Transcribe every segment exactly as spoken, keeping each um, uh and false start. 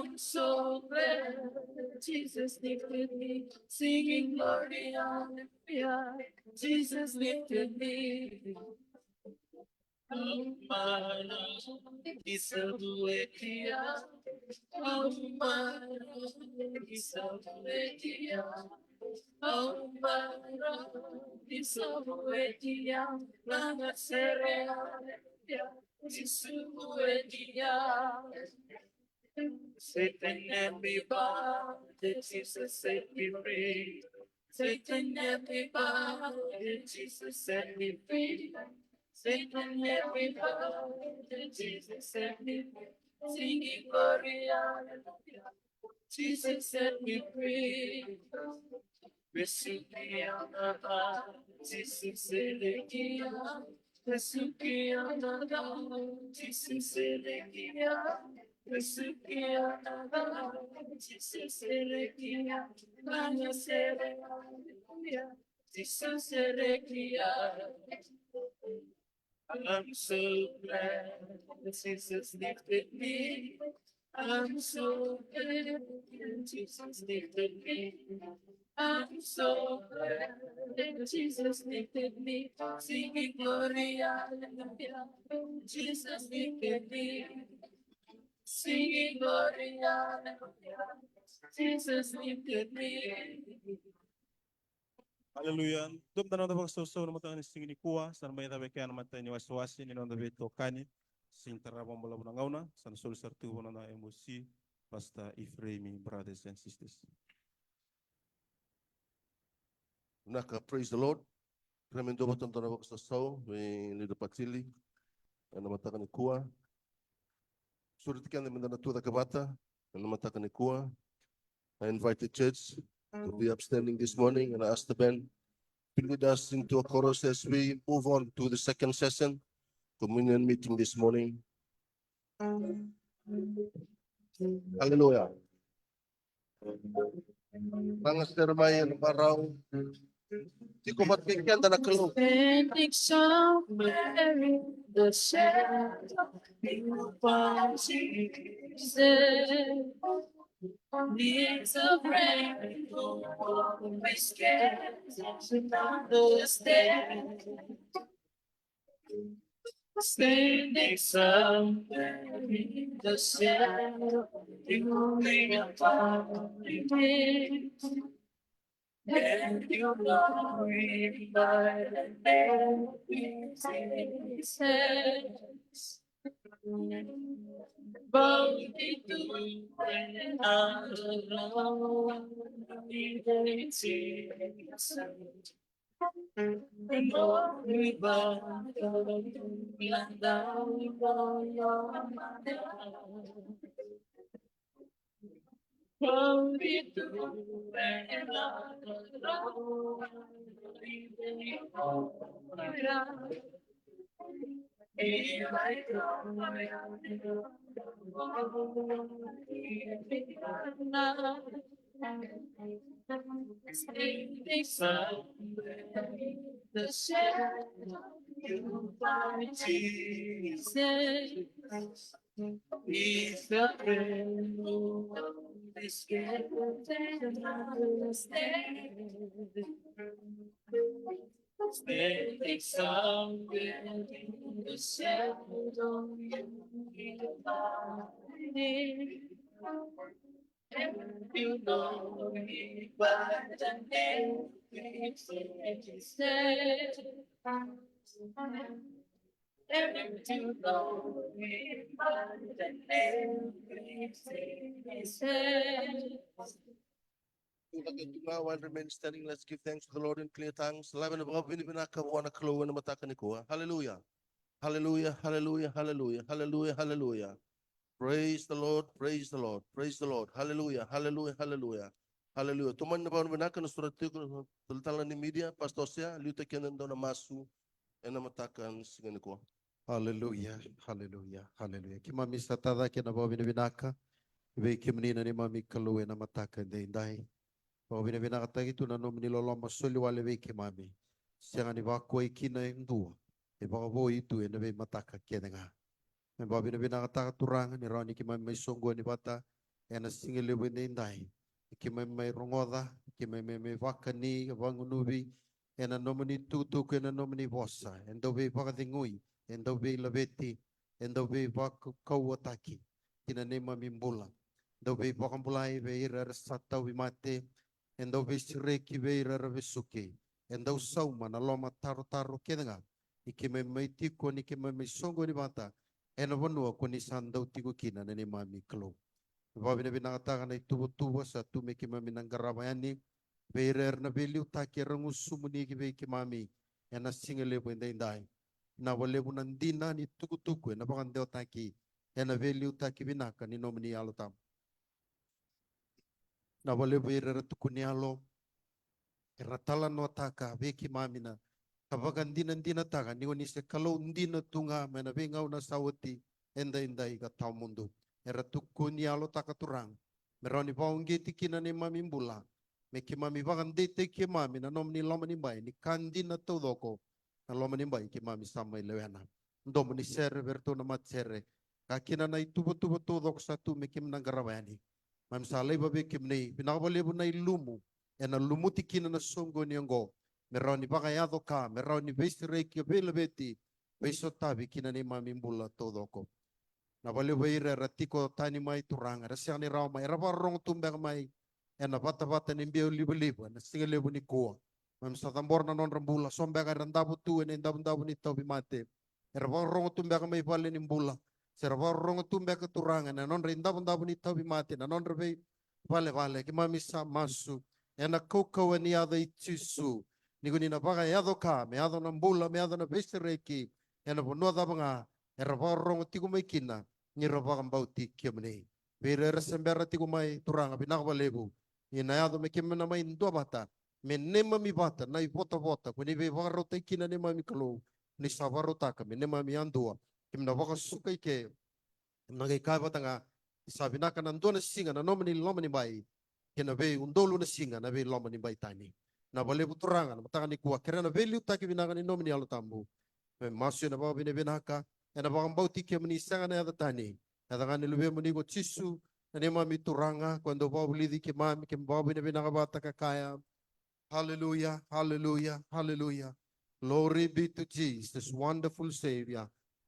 I'm so glad that Jesus lifted me. Singing glory, hallelujah. Jesus lifted me. Amara, isa buetia. Amara, isa buetia. Amara, isa buetia. Nana sere, hallelujah. Jisu buetia. Satan had me bound, but Jesus set me free. Satan had me bound, but Jesus set me free. Satan had me bound, but Jesus set me free. Singing glory, hallelujah. Jesus set me free. Vesuki another, Jesus selekia. Vesuki another, Jesus selekia. Vesuki another, Jesus selekia. Nana sere, hallelujah. Jesus selekia. I'm so glad that Jesus lifted me. I'm so glad that Jesus lifted me. I'm so glad that Jesus lifted me. Singing glory, hallelujah. Jesus lifted me. Singing glory, hallelujah. Jesus lifted me. Aleluya. Dua mada na noda vakasausau na mataka ni siga nikua, sa na mai cava eke na matai ni wasewase ni noda veitokani. Sega ni tara vakabalavu na gauna, sa na soli sara tu vua na noda M O C, Pastor Ephraim, brothers and sisters. Vinaka, praise the Lord. Kerea me dua vata dua na vakasausau vei Leader Patili ena mataka nikua. Sureti keda meda na tucake vata ena mataka nikua. I invite the church to be upstanding this morning and ask the band to lead us into a chorus as we move on to the second session, communion meeting this morning. Hallelujah. Laga sere mai ena marau. Tiko vata kei keda na Kalou. Standing somewhere in the shadow, you are Jesus. Needs a friend who always cares and understands. Standing somewhere in the shadow, you may not find me. And you know me by the name, Jesus. Bow me to and I love me, Jesus. Standing somewhere in the shadow, you will find me. And you know me by the name, Jesus. And you know me by the name, Jesus. While remain standing, let's give thanks to the Lord in clear tongues. Lave na vakavinavinaka vua na Kalou ena mataka nikua. Hallelujah. Hallelujah, hallelujah, hallelujah, hallelujah, hallelujah. Praise the Lord, praise the Lord, praise the Lord. Hallelujah, hallelujah, hallelujah. Hallelujah. Tomani na vakavinavinaka na sura tiko na talatala ni media, Pastor Osea, liutaki keda dua na masu ena mataka ni siga nikua. Hallelujah, hallelujah, hallelujah. Keimami sa tacake na vakavinavinaka vei kemuni na neimami Kalou ena mataka edaidai. Vakavinavinakataki tu na nomuni loloma soli wale vei keimami. Sega ni vakuai kina e dua, e vakavoui tu ena veimataka kece ga. Me vakavinavinakataka Turaga ni rawa ni keimami mai soqoni vata ena siga levu edaidai. Keimami mai rogoca, keimami mai vakani, vagunuvi ena nomuni tukutuku, ena nomuni vosa. E dau veivakacegui, e dau veilaveti, e dau veivakauwataki ki na neimami bula. Dau veivakabulai vei ira era sa tauvimate, e dau veisereki vei ira era vesuki, e dau sauma na lomatarotaro kece ga ni keimami mai tiko, ni keimami mai soqoni vata ena vanua ko ni sa dau tiko kina na neimami Kalou. Vakavinavinakataka na ituvatuva sa tu me keimami na qarava yani, vei ira era na veiliutaki era gusumuni ki vei keimami ena siga levu edaidai. Vinaka vakalevu na dina ni tukutuku ena vakadewataki ena veiliutaki vinaka ni nomuni Yalo Tabu. Vinaka vakalevu vei ira era tukuni yalo, era talanoataka vei keimami na ka vakadinadinataka ni o ni se Kalou dina tu ga mai na veigauna sa oti, edaidai ka tawamudu. Era tukuni yalotaka, Turaga, me rawa ni vakauqeti kina na neimami bula, me keimami vakadeitaki keimami na nomuni loma ni bai, ni ka dina taucoko na loma ni bai keimami sa mai lewena. Domo ni sere vei iratou na matasere, ka kina na ituvatuva taucoko sa tu me keimami na qarava yani. Keimami sa laiva vei kemuni, vinaka vakalevu na ilumu ena lumuti kina na soqoni oqo, me rawa ni vakayaco ka, me rawa ni veisereki, veilaveti, veisotavi ki na neimami bula taucoko. Vinaka vakalevu vei ira era tiko tani mai, Turaga, era sega ni rawa mai, era vakarorogo tu beka mai ena vatavata ni biau livaliva ena siga levu nikua. Keimami sa cabora na nodra bula, so beka era davo tu ena idavodavo ni tauvimate, era vakarorogo tu beka mai vale ni bula, se ra vakarorogo tu beka, Turaga, ena nodra idavodavo ni tauvimate, na nodra veivalevale. Keimami sa masu ena kaukauwa ni yaca i Jisu, ni ko ni na vakayaco ka, me yaco na bula, me yaco na veisereki ena vanua cava ga era vakarorogo tiko mai kina, ni ra vakabauti kemuni. Vei ira era se bera tiko mai, Turaga, vinaka vakalevu. Ni na yaco me keimami na mai duavata, me neimami vata na ivotavota ko ni veivakarautaki kina, neimami Kalou, ni sa vakarautaka me neimami yadua. Keimami na vakasuka i ke, keimami na qai kaya vata ga, ni sa vinaka na dua na siga na nomuni loma ni bai, kei na veiudolu na siga na veiloma ni bai tani. Vinaka vakalevu, Turaga, na mataka nikua, kerea na veiliutaki vinaka ni nomuni Yalo Tabu. Me masu ena vakavinavinaka, ena vakabauti kemuni, sega na yaca tani, yaca ga ni Luvemuni ko Jisu, na neimami Turaga, ko e dau vakavulici keimami, keimami vakavinavinaka vata ka kaya: Hallelujah, hallelujah, hallelujah. Glory be to Jesus, wonderful Savior.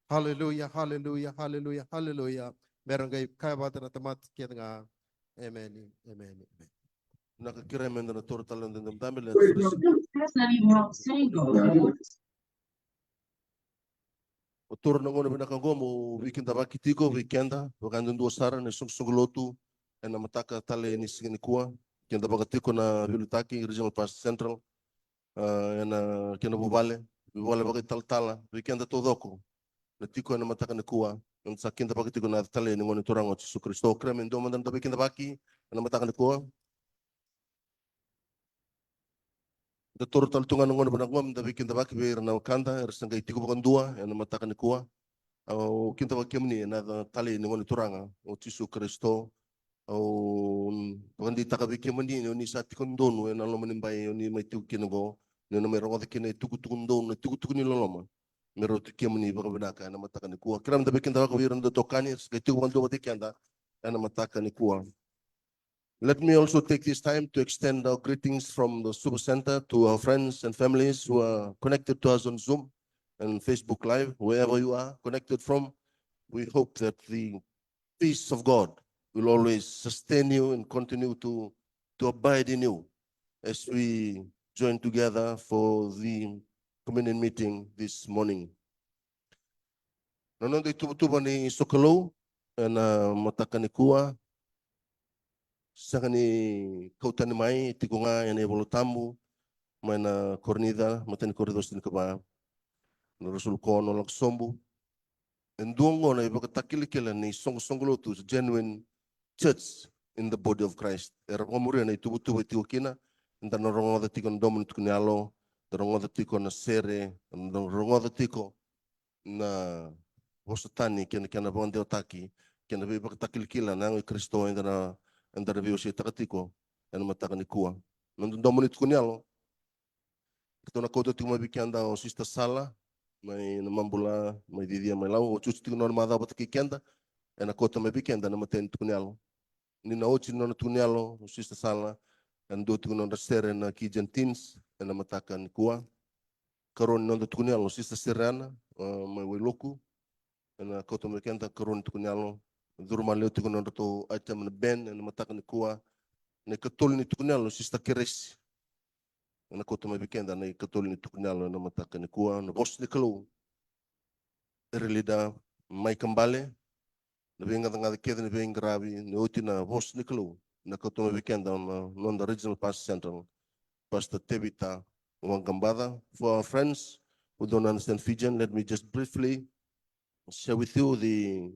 Hallelujah, hallelujah, hallelujah, hallelujah. Me ra qai kaya vata na tamata kece ga: Emeni, emeni, emeni. Vinaka, kerea meda na toro tale na noda dabedabe, let's receive. Au taura na gauna vinaka oqo meu veikidavaki tiko vei keda vakayadudua sara na isoqosoqo lotu ena mataka tale ni siga nikua. Kidavaka tiko na veiliutaki, Regional Pastor Central, ah, ena kena vuvale, vuvale vakaitalatala, vei keda taucoko na tiko ena mataka nikua. Eda sa kidavaka tiko na yaca tale ni Gone Turaga o Jisu Karisito. Kerea me dua mada na noda veikidavaki ena mataka nikua. Da taura tale tu ga na gauna vinaka oqo meda veikidavaki vei ira na wekada era se qai tiko vakadua ena mataka nikua. Au kidavaki kemuni ena yaca talei ni Gone Turaga o Jisu Karisito. Au vakadeitaka vei kemuni ni o ni sa tiko donu ena loma ni bai o ni mai tiko kina oqo, ni o ni mai rogoca kina na itukutuku donu, na itukutuku ni loloma, me rauti kemuni vakavinaka ena mataka nikua. Kerea meda veikidavaki vei ira na itokani era se qai tiko vakadua vata kei keda ena mataka nikua. Let me also take this time to extend our greetings from the Suva Center to our friends and families who are connected to us on Zoom and Facebook Live, wherever you are connected from. We hope that the peace of God will always sustain you and continue to, to abide in you as we join together for the communion meeting this morning. Na noda ituvatuva ni sokalou ena mataka nikua, sega ni kau tani mai, tiko ga ena iVola Tabu, mai na Korinica, matai ni Korinica wase tinikava, na ruasagavulu ka ono lako sobu. E dua oqo na ivakatakilakila ni soqosoqo lotu, genuine church in the body of Christ. Era vakamuria na ituvatuva e tiko kina, eda na rogoca tiko na domo ni tukuni yalo, da rogoca tiko na sere, da rogoca tiko na vosa tani kei na kena vakadewataki kei na veivakatakilakila na yago i Karisito eda na, eda na veiwaseitaka tiko ena mataka nikua. Na noda domo ni tukuni yalo, keitou na kauta tiko mai vei keda o Sister Sala mai Namabula, mai Cicia, mai Lau, o Jusi tiko na nona macawa vata kei keda, ena kauta mai vei keda na imatai ni tukuni yalo. ni na oti na nona tukuni yalo o Sister Sala, ena dua tiko na nodra sere na Kijan Teens ena mataka nikua. Karua ni noda tukuni yalo Sister Sereana, uh, mai Wailoku, ena kauta mai vei keda karua ni tukuni yalo. Curu maliwa tiko na nodratou item na band ena mataka nikua. Na ikatolu ni tukuni yalo Sister Keresi, ena kauta mai vei keda na ikatolu ni tukuni yalo ena mataka nikua. Na vosa ni Kalou, era leader Mike Kabale, na veigacagaca kece ni veiqaravi ni oti na vosa ni Kalou, na kauta mai vei keda na noda Regional Pastor Central, Pastor Tevita Waqabaca. For our friends who don't understand Fijian, let me just briefly share with you the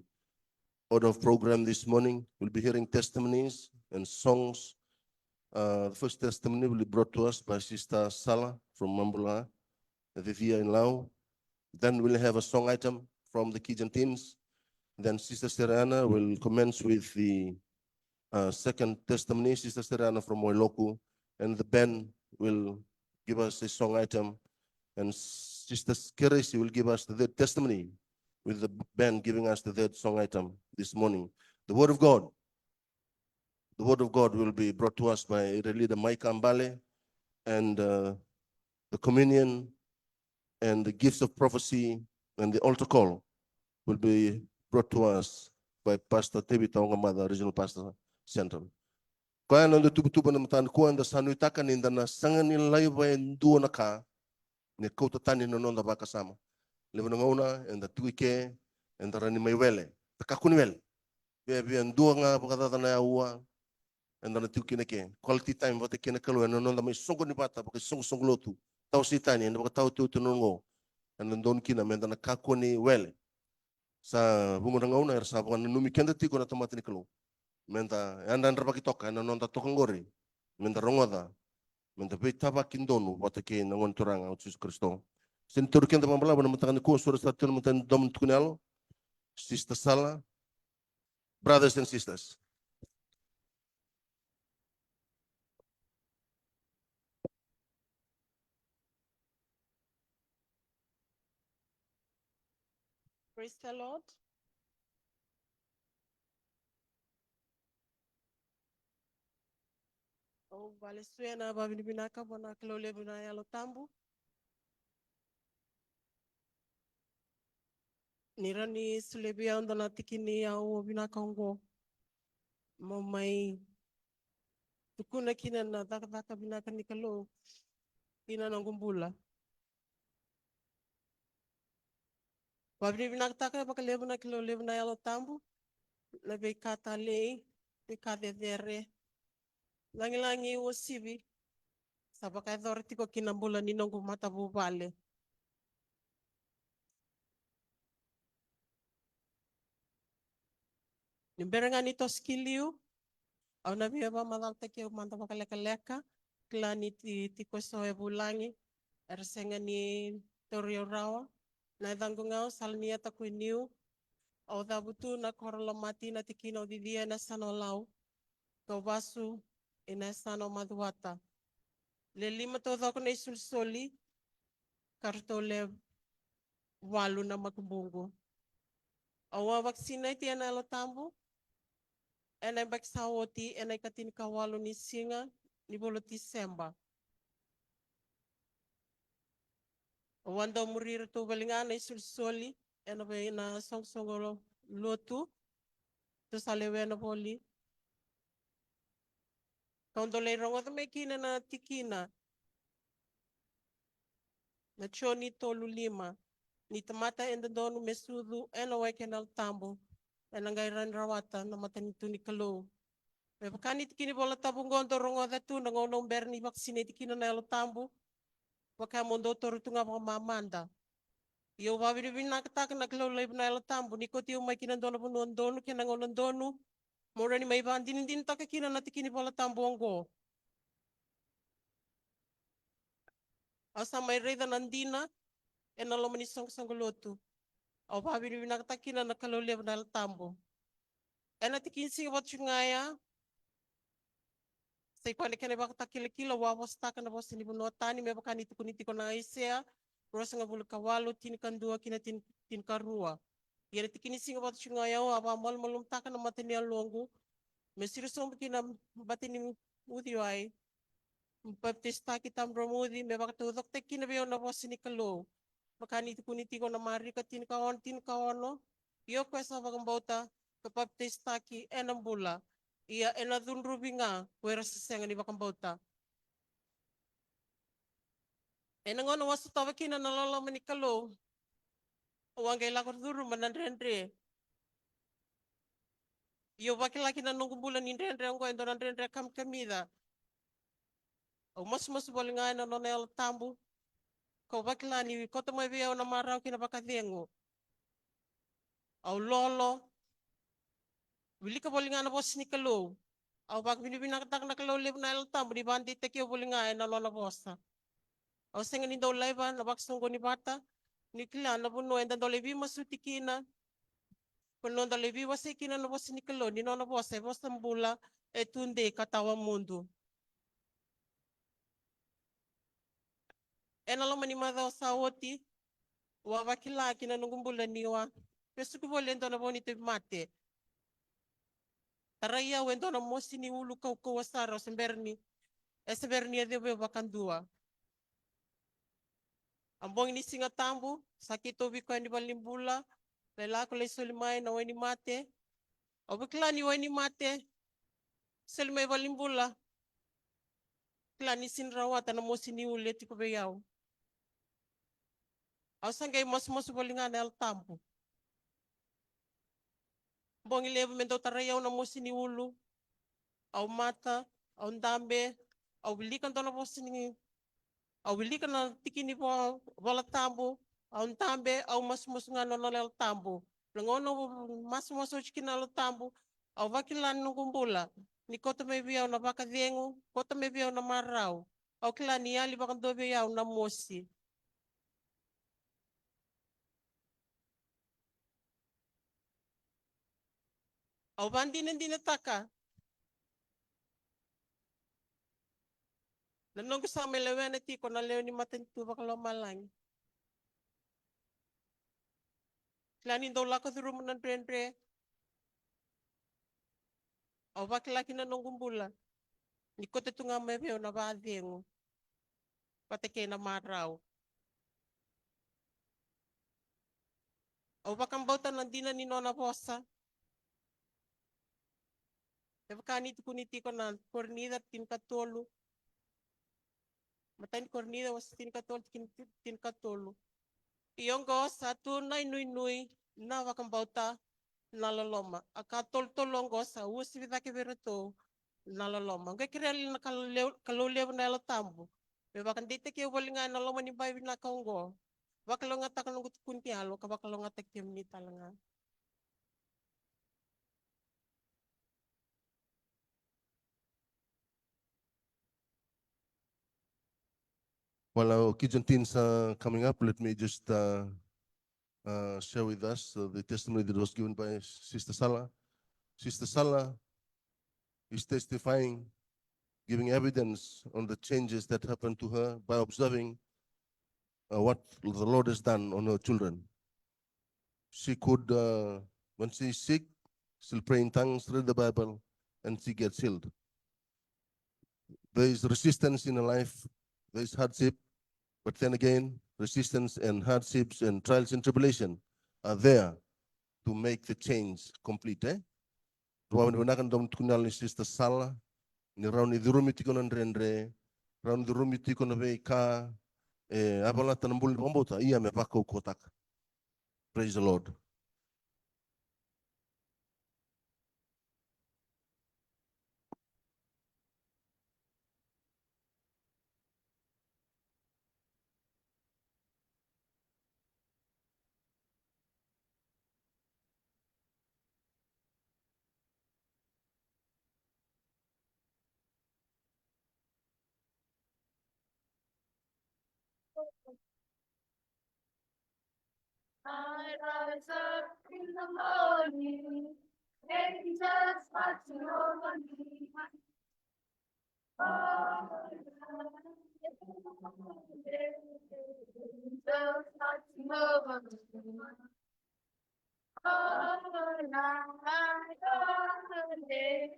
order of program this morning. We'll be hearing testimonies and songs. Uh, the first testimony will be brought to us by Sister Sala from Mabula, the Via in Lau. Then we'll have a song item from the Kijan Teens. Then Sister Serena will commence with the uh, second testimony, Sister Serena from Wailoku, and the band will give us a song item, and Sister Keresi will give us the third testimony, with the band giving us the third song item this morning. The Word of God. The Word of God will be brought to us by the leader Mike Ambale, and uh, the communion and the gifts of prophecy and the altar call will be brought to us by Pastor Tevita Waqabaca, Regional Pastor Central. Koya na noda tuvatuva ena mataka nikua, eda sa nuitaka ni da na sega ni laiva e dua na ka me kauta tani na noda vakasama. Levu na gauna eda tiko i ke, eda rawa ni mai wele, da kakua ni wele. Viavia dua ga vakacaca na aua eda na tiko kina i ke. Quality time vata kei na Kalou ena noda mai soqoni vata vakaisoqosoqo lotu. Tawasei tani ena vakataotioti na oqo, ena dodonu kina meda na kakua ni wele. Sa vuqa na gauna era sa vakananumi keda tiko na tamata ni Kalou meda yadradravaki toka ena noda toka qori, meda rogoca, meda veitavaki donu vata kei na Gone Turaga o Jisu Karisito. Sega ni tauri keda vakabalavu ena mataka nikua, so era sa tiko ena matanidomo ni tukuni yalo, Sister Sala, brothers and sisters. Praise the Lord. Au vakalesuya na vakavinavinaka vua na Kalou levu na Yalo Tabu ni rawa ni solia vei au dua na tiki ni aua vinaka oqo meu mai tukuna kina na cakacaka vinaka ni Kalou ina noqu bula. Vakavinavinakataka vakalevu na Kalou levu na Yalo Tabu, na veika talei, veika cecere, lagilagi uasivi sa vakayacora tiko ki na bula ni noqu matavuvale. Ni bera ga ni toso ki liu, au na via vakamacalataki au mada vakalekaleka. Kila ni ti, tiko eso e vulagi, era sega ni tauri au rawa. Na yacaqu ga o Salania Takuiniu. Au cavutu na koro Lomati, na tikina o Cicia, ena yasana o Lau. Kau vasu ena yasana o Macuata. Le lima taucoko na isolisoli, ka ratou le walu na makubuqu. Au a vakasinaiti ena Yalo Tabu ena yabaki sa oti, ena ikatinikawalu ni siga ni vula o Tiseba. Au a dau muri iratou voli ga na isolisoli ena vei na soqosoqo lotu, tou sa lewena voli. Kau dau lai rogoca mai kina na tikina na Joni tolu lima, ni tamata e dodonu me sucu ena wai kei na Yalo Tabu, ena qai rawa ni rawata na matanitu ni Kalou. Me vaka ni tiki ni Vola Tabu oqo dau rogoca tu na gauna au bera ni vakasinaiti kina na Yalo Tabu, vaka mo dau taura tu ga vakamamada. Ia au vakavinavinakataka na Kalou levu na Yalo Tabu ni kauti au mai ki na dua na vanua donu kei na gauna donu, meu rawa ni mai vakadinadinataka kina na tiki ni Vola Tabu oqo. Au sa mai raica na dina ena loma ni soqosoqo lotu. Au vakavinavinakataka kina na Kalou levu na Yalo Tabu. Ena tiki ni siga vata tiko ga ya, sa i koya na kena ivakatakilakila, au a vosataka na vosa ni vanua tani me vaka ni tukuni tiko na Aisea ruasagavulu ka walu, tinikadua ki na tini, tinikarua. Ia na tiki ni siga vata tiko ga ya, au a vakamalumalumutaka na mata ni yaloqu me siro sobu ki na bati ni uciwai, me papitaisotaki, tabu dromuci, me vakataucokotaki kina vei au na vosa ni Kalou. Vaka ni tukuni tiko na Marika tinikaono, tinikaono: Ia o koya sa vakabauta ka papitaisotaki ena bula, ia ena cudruvi ga ko ira sa sega ni vakabauta. Ena gauna au a sotava kina na loloma ni Kalou, au a qai lako curuma na dredre. Ia au vakila ki na noqu bula ni dredre oqo e dua na dredre kamikamica. Au masumasu voli ga ena nona Yalo Tabu, kau vakila ni koto mai vei au na marau kei na vakacegu. Au lolo, wilika voli ga na vosa ni Kalou. Au vakavinavinakataka na Kalou levu na Yalo Tabu ni vakadeitaki au voli ga ena nona vosa. Au sega ni dau laiva na vakasoqoni vata, niu kila na vanua eda dau lai veimasuti kina, ko na noda lai veiwasei kina na vosa ni Kalou, ni nona vosa e vosa bula, e tudei ka tawamudu. Ena loma ni macawa sa oti, au a vakila ki na noqu bula niu a vesuki voli e dua na vo ni tauvimate. Tarai au e dua na mosi ni ulu kaukauwa sara, au se bera ni, e se bera ni yacova vakadua. A bogi ni Siga Tabu, sa keitou vei koya ni valenibula, lai lako lai soli mai na wainimate. Au vakila ni wainimate soli mai valenibula, kila ni sega ni rawata na mosi ni ulu e tiko vei au. Au sa qai masumasu voli ga na Yalo Tabu. Bogi levu me dau tarai au na mosi ni ulu. Au mata, au dabe, au wilika dua na vosa ni, au wilika na tiki ni vo-, Vola Tabu, au dabe, au masumasu ga na nona Yalo Tabu. Na gauna au masumasu oti kina na Yalo Tabu, au vakila na noqu bula ni koto mai vei au na vakacegu, koto mai vei au na marau. Au kila ni yali vakadua vei au na mosi. Au vakadinadinataka na noqu sa mai lewena tiko na lewe ni matanitu vakalomalagi. Kila ni dau lako curuma na dredre. Au vakila ki na noqu bula ni koto tu ga mai vei au na vakacegu vata kei na marau. Au vakabauta na dina ni nona vosa. Me vaka ni tukuni tiko na Korinica tinikatolu. Matai ni Korinica wase tinikatolu, tikina ti-, tinikatolu. Ia oqo sa tu na inuinui, na vakabauta, na loloma. A ka tolutolu oqo sa uasivi cake vei iratou na loloma. Oqo e kerea na Kalou levu, Kalou levu na Yalo Tabu me vakadeitaki au voli ga ena loma ni bai vinaka oqo. Vakalougatataka noqu tukuni yalo ka vakalougatataki kemuni tale ga. While our kids and teens are coming up, let me just, uh, uh, share with us, uh, the testimony that was given by Sister Sala. Sister Sala is testifying, giving evidence on the changes that happened to her by observing, uh, what the Lord has done on her children. She could, uh, when she is sick, still pray in tongues, read the Bible, and she gets healed. There is resistance in life, there is hardship, but then again, resistance and hardships and trials and tribulation are there to make the change complete, eh? Dua na vinaka na domo tukuni yalo ni Sister Sala, ni rawa ni curumi tiko na dredre, rawa ni curumi tiko na veika e a valata na bula ni vakabauta, ia me vakaukauwataka. Praise the Lord. I rise up in the morning, angels watching over me. Oh, angels watching over me. All night, all day.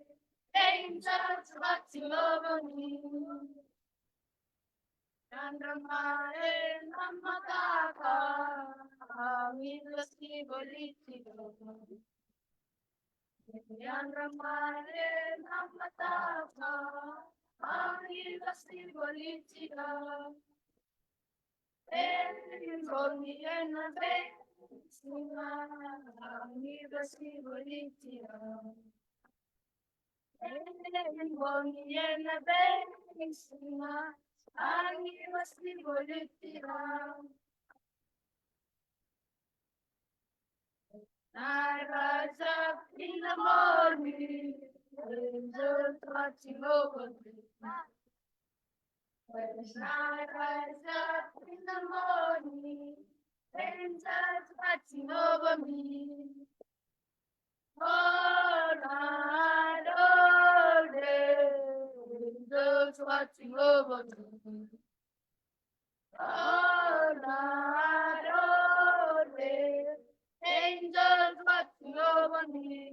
Just what you love me. Yadra mai na mataka, amiga siboliti. Yadra mai na mataka, amiga siboliti. Ei, bogi ena veisiga, amiga siboliti. Ei, bogi ena veisiga, amiga siboliti. When I rise up in the morning, angels watching over me. When I rise up in the morning, angels watching over me. All night, all day, angels watching over me. All night, all day, angels watching over me.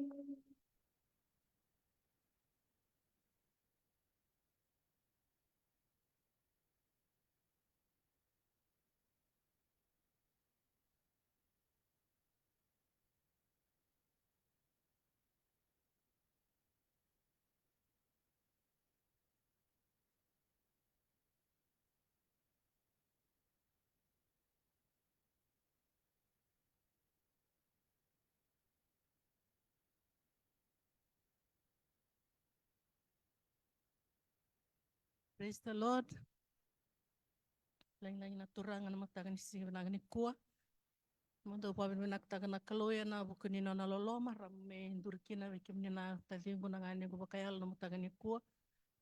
Praise the Lord. Lagilagi na Turaga na mataka ni siga vinaka nikua. Mo dou vakavinavinakataka na Kalou ena vuku ni nona loloma, ra me duri kina vei kemuni na taciqu na ganequ vakayalo na mataka nikua.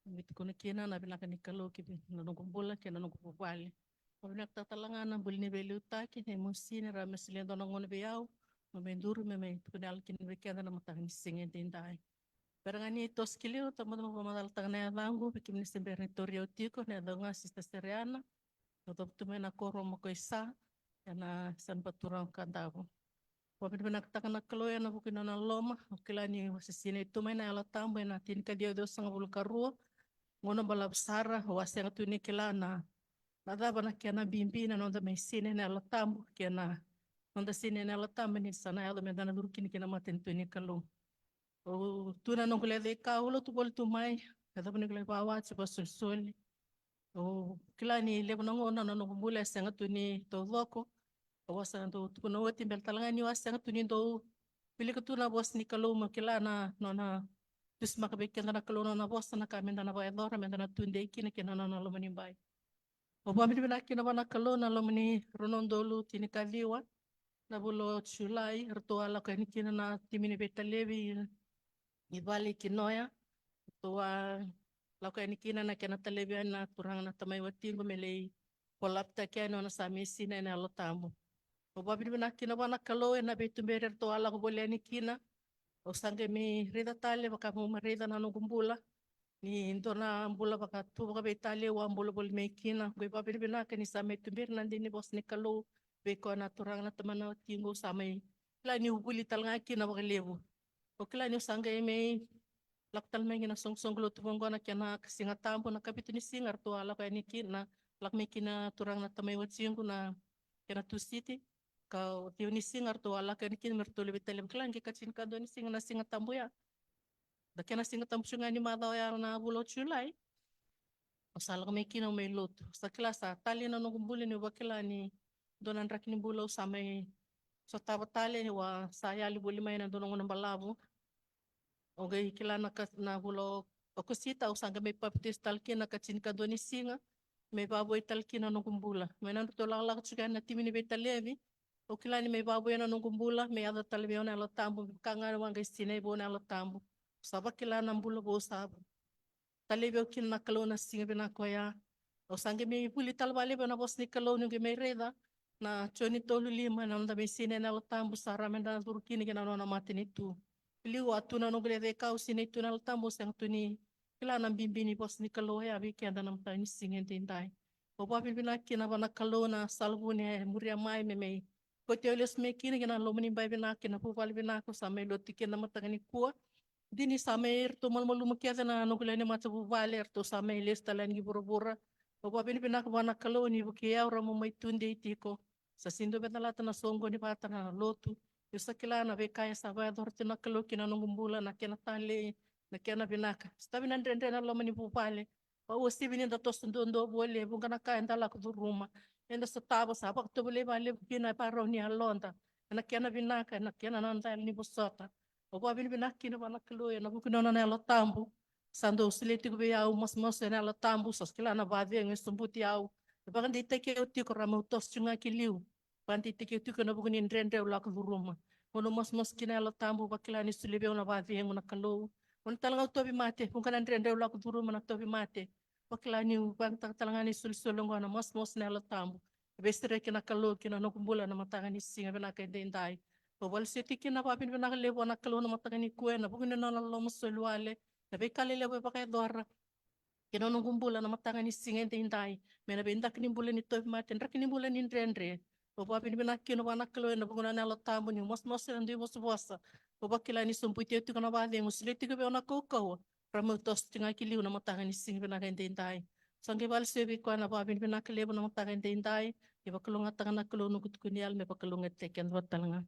Me tukuna kina na vinaka ni Kalou ki na noqu bula kei na noqu vuvale. Mo vinakataka tale ga na buli ni veiliutaki, na imusini, ra me solia dua na gauna vei au, mo me duri me mai tukuna yalo kina vei keda na mataka ni siga edaidai. Bera ga ni toso ki liu, taumada mo vakamacalataka na yacaqu vei kemuni se bera ni tauri au tiko, na yacaqu ga Sister Sereana. Au cavutu mai na koro o Makoisa, ena yasana vakaturaga o Kadavu. Vakavinavinakataka na Kalou ena vuku ni nona loloma, au kila ni au se sinai tu mai na Yalo Tabu ena tinikaciwa ciwasagavulu ka rua. Gauna balavu sara, au a sega tu ni kila na, na cava na kena bibi na noda mai sinai na Yalo Tabu, kei na noda sinai na Yalo Tabu ni sa na yaco meda na curu kina ki na matanitu ni Kalou. Au tu na noqu lecaika, au lotu voli tu mai, e cava ni qai vakawati, vakasolisoli. Au kila ni levu na gauna na noqu bula e sega tu ni taucoko. Au a sa dau tukuna oti, bera tale ga niu a sega tu ni dau wilika tu na vosa ni Kalou, meu kila na nona dusimaka vei keda na Kalou na nona vosa, na ka meda na vakayacora, meda na tudei kina kei na nona lomanibai. Au vakavinavinaka kina vua na Kalou na loma ni rua na udolu tinikaciwa, na vula o Julai, ratou a lako yani kina na timi ni veitalevi i vale i Kinoya. Ratou a lako yani kina na kena talevi yani na turaga na tamai watiqu me lai folapitaki yani o na sa mai sinai na Yalo Tabu. Au vakavinavinaka kina vua na Kalou ena veituberi ratou a lako voli yani kina. Au sa qai mai raica tale vaka meu mai raica na noqu bula. Ni dua na bula vakatu vakaveitalia au a bula voli mai kina. Au qai vakavinavinaka ni sa mai tuberi na dina ni vosa ni Kalou vei koya na turaga na tamana watiqu, au sa mai kila niu vuli tale ga kina vakalevu. Au kila niu sa qai mai lako tale mai kina soqosoqo lotu vaqo na kena Siga Tabu, na kavitu ni siga ratou a lako yani kina, lako mai kina turaga na tamai watiqu na kena Tusiti. Ka o ciwa ni siga ratou a lako yani kina me ratou lai veitalevi. Kila qai ka tinikadua ni siga na Siga Tabu ya. Da kena Siga Tabu tiko ga ni macawa ya na vula o Julai. Au sa lako mai kina au mai lotu. Au sa kila sa tali na noqu bula niu vakila ni dua na draki ni bula au sa mai sotava tale, au a sa yali voli mai na dua na gauna balavu. Au qai kila na ka, na vula o Okosita, au sa qai mai papitaiso tale kina na ka tinikadua ni siga, mai vakavoui tale kina na noqu bula. Mai na nodratou lakolako tiko yani na timi ni veitalevi, au kila ni mai vakavoui na noqu bula, mai yaco tale vei au na Yalo Tabu, me vaka ga au a qai sinai vou na Yalo Tabu. Au sa vakila na bula vou sa talevi au kina na Kalou na siga vinaka oya. Au sa qai mai vuli tale vakalevu ena vosa ni Kalou niu qai mai raica na Joni tolu lima, na noda mai sinai na Yalo Tabu sa rawa meda na curu kina ki na nona matanitu. Liu a tu na noqu lecaika, au sinai tu na Yalo Tabu, au sega tu ni kila na bibi ni vosa ni Kalou oya vei keda na mataka ni siga edaidai. Au vakavinavinaka kina vua na Kalou na sala vuni e muria mai me mai kauti au lesu mai kina ki na loma ni bai vinaka, ki na vuvale vinaka au sa mai lotu kina na mataka nikua. Dina sa mai iratou malumalumu kece na noqu lewe ni matavuvale, eratou sa mai lesu tale yani ki vuravura. Au vakavinavinaka vua na Kalou ni vukei au ra mo mai tudei tiko. Sa sega ni dua me calata na soqoni vata na lotu. Niu sa kila na veika e sa vakayacora tiko na Kalou ki na noqu bula, na kena talei, na kena vinaka. Sa tavi na dredre na loma ni vuvale. Vakauasivi ni da toso duadua voli, e vuqa na ka eda lako curuma. Eda sotava, sa vakatovolei vakalevu kina e vakarau ni yaloda. Ena kena vinaka, ena kena noda yalo ni vosota. Au vakavinavinaka kina vua na Kalou ena vuku ni nona na Yalo Tabu. Sa dau solia tiko vei au, masumasu ena Yalo Tabu, sa kila na vakacegu e sobuti au. E vakadeitaki au tiko ra meu toso tiko ga ki liu. Vakadeitaki au tiko ena vuku ni dredre au lako curuma. Mo na masumasu kina Yalo Tabu, vakila ni solia vei au na vakacegu na Kalou. Mo na tale ga au tauvimate, vuqa na dredre au lako curuma na tauvimate. Vakila niu vakayagataka tale ga na isolisoli oqo na masumasu na Yalo Tabu. Veisereki na Kalou ki na noqu bula na mataka ni siga vinaka edaidai. Au vakalesuya tiko kina na vakavinavinaka levu vua na Kalou na mataka nikua ena vuku ni nona lomasoli wale, na veika lelevu e vakayacora. Kei na noqu bula na mataka ni siga edaidai, mai na veidraki ni bula ni tauvimate, draki ni bula ni dredre. Au vakavinavinaka kina vua na Kalou ena vuku ni nona Yalo Tabu niu masumasu ena dui vosavosa. Au vakila ni sobuti au tiko na vakacegu, solia tiko vei au na kaukauwa ra meu toso tiko ga ki liu na mataka ni siga vinaka edaidai. Sa qai vakalesuya vei koya na vakavinavinaka levu na mataka edaidai. Ni vakalougatataka na Kalou noqu tukuni yalo me vakalougatataki keda vata tale ga.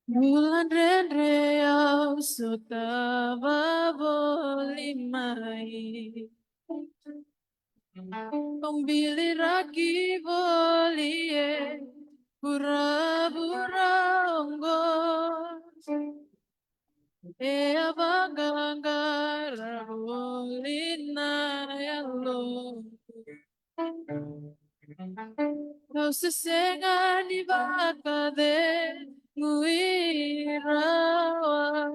Bula dredre au sotava voli mai. Au biliraki voli e vuravura oqo. E a vaqaqara voli na yalo. Au se sega ni vakacegui rawa.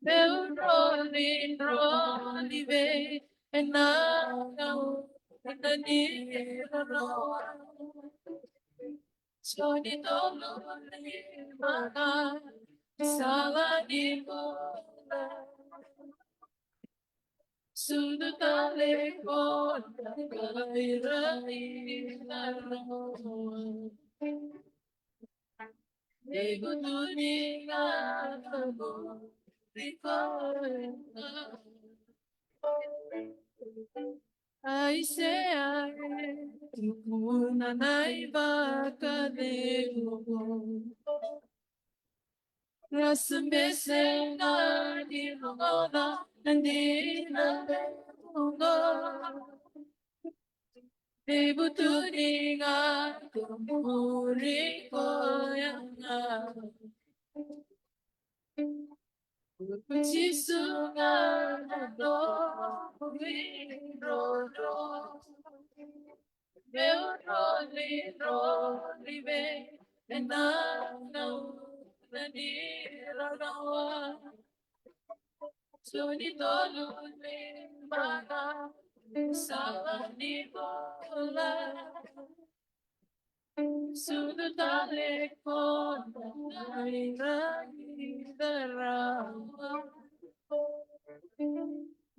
Meu droli droli vei ena gauna ni rarawa. Joni tolu lima ga, sala ni bula. Sucu tale ko na kai rai na rawa. Nei vutuni ga na muri ko na. Aisea e tukuna na ivakacegu. Ra se bese ga ni rogoca na dina levu oqo. Veivutuni ga ka muri koya ga. Ko Jisu ga na noqu idrodro. Meu roli, roli vei ena gauna ni rarawa. Joni tolu lima ga, sala ni bula. Sucu tale ko na kai rai na rawa.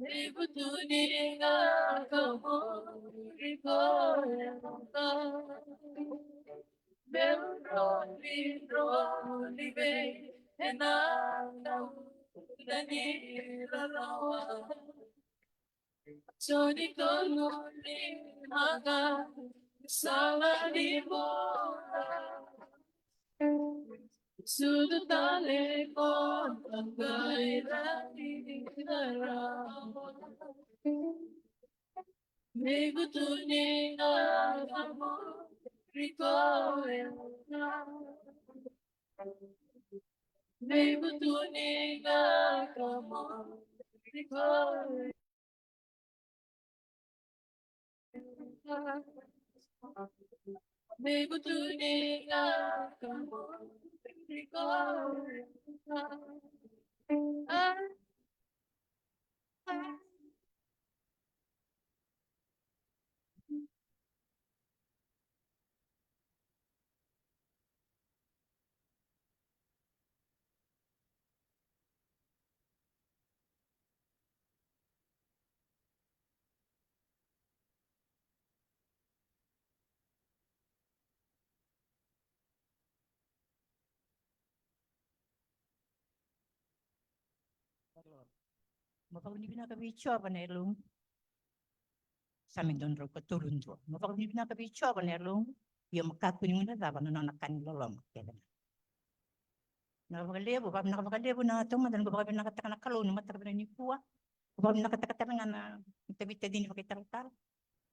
Nei vutuni ga ka muri koya ga. Meu roli, roli vei ena gauna ni rarawa. Joni tolu lima ga, sala ni bula. Sucu tale ko na kai rai na rawa. Nei vutuni ga ka muri koya ga. Nei vutuni ga ka muri koya ga. Mo vakavinavinaka vei Jiova na yaloqu. Same dua na drau ka tolu dua. Mo vakavinavinaka vei Jiova na yaloqu. Ia mo kakua ni guilecava na nona ka ni loloma kece ga. Na vakalevu, vakavinavinaka vakalevu na taumada, noqu vakavinavinakataka na Kalou na mataka vinaka nikua. Vakavinavinakataka tale ga na itavi tacini vakaitalatala.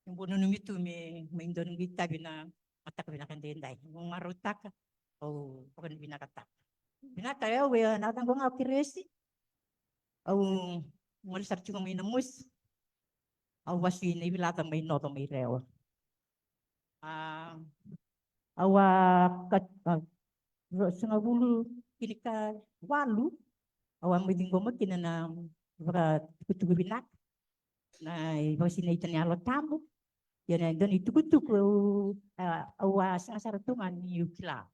Ni bau nanumi tu me, me dua noqu itavi na mataka vinaka edaidai. Au marautaka, au vakavinavinakataka. Vinaka, au e, na yacaqu ga o Keresi. Au gole sara tiko mai Namosi. Au vasu i Naivilaca mai Noco mai Rewa. A, au a ka, a, ruasagavulu tinikawalu, au a mai ciqoma kina na vakatukutuku vinaka, na ivakasinaiti ni Yalo Tabu. Ia na dua na itukutuku au, a, au a sega sara tu ga niu kila.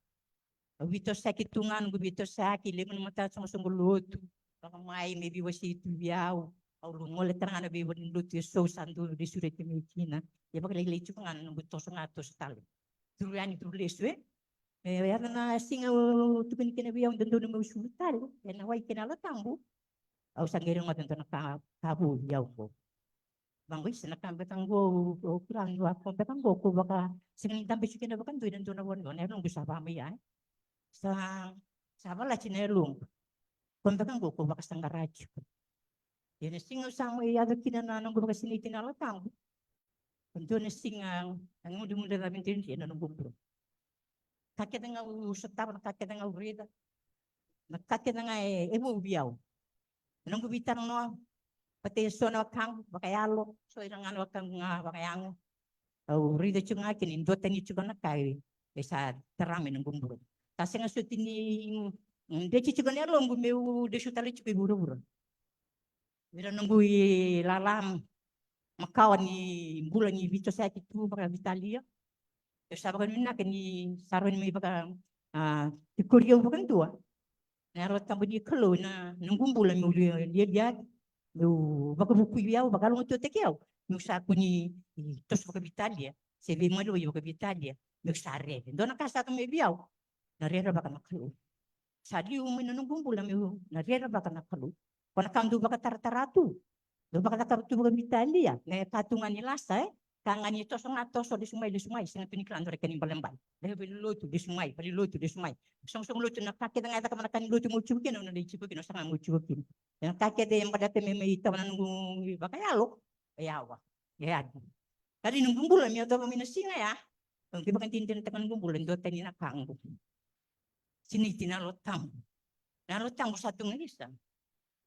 Au veitosoyaki tu ga, noqu veitosoyaki, levu na matasoqosoqo lotu. Vakamai me veiwasei tu vei au. Au gole tale ga na veivalenilotu eso sa dau sureti mai kina. Ia vakalailai tiko ga na noqu toso ga toso tale. Curu yani curu lesu, e. Me yaco na siga au tukuni kina vei au, dodonu meu sulu tale ena wai kei na Yalo Tabu. Au sa qai rogoca dua na ka, ka vou vei au qo. Vaqo, isa, na ka beka qo, au kila ni o koya beka qo ko vaka, sega ni dabe tiko kina vakadua ena dua na vanua, na yaloqu sa vakamai ya, e. Sa, sa valati na yaloqu. Koya beka qo ko vakasaqara tiko. Ia na siga au sa mai yaco kina na noqu vakasinaiti na Yalo Tabu. Dua na siga, a gudugudu cabe dredre na noqu bula. Ka kece ga au sotava, na ka kece ga au raica, na ka kece ga e, e vou vei au. Na noqu veitalanoa vata eso na wekaqu vakayalo, so ira ga na wekaqu ga vakayago. Au raica tiko ga kina ni duatani tiko na ka e, e sa tara mai noqu bula. Sa sega soti ni, mm, dreti tiko na yaloqu meu lesu tale tiko i vuravura. Vei ira noqu ilala makawa ni bula ni veitosoyaki tu vakaveitalia. Au sa vakavinavinaka ni sa rawa ni mai vaka, a, tikori au vakadua na Yalo Tabu ni Kalou ena noqu bula meu lialiai, meu vakavukui au, vakayaloqaqataki au, meu sa kua ni toso vakaveitalia se veimaliwai vakaveitalia, meu sa rere. Dua na ka sa tu mai vei au, na rerevaka na Kalou. Sa liu mai na noqu bula meu na rerevaka na Kalou. Ko na ka dau vakataratara tu, dau vakacakava tu vakaveitalia, me ka tu ga ni lasa, e. Ka ga ni toso ga toso, lesu mai lesu mai, sega tu ni kila dua na ka ni balebale. Lesu vale ni lotu, lesu mai vale ni lotu, lesu mai. Soqosoqo lotu, na ka kece ga e cakava na ka ni lotu meu tiko kina, au na lai tiko kina, au saga meu tiko kina. Na ka kece e baleta me mai tawa na noqu vakayalo, e yawa, e adi. Ka ni noqu bula me yacova mai na siga ya, au qai vakadinadinataka noqu bula e duatani na ka qo. Sinaiti na Yalo Tabu. Na Yalo Tabu sa tu ga, isa.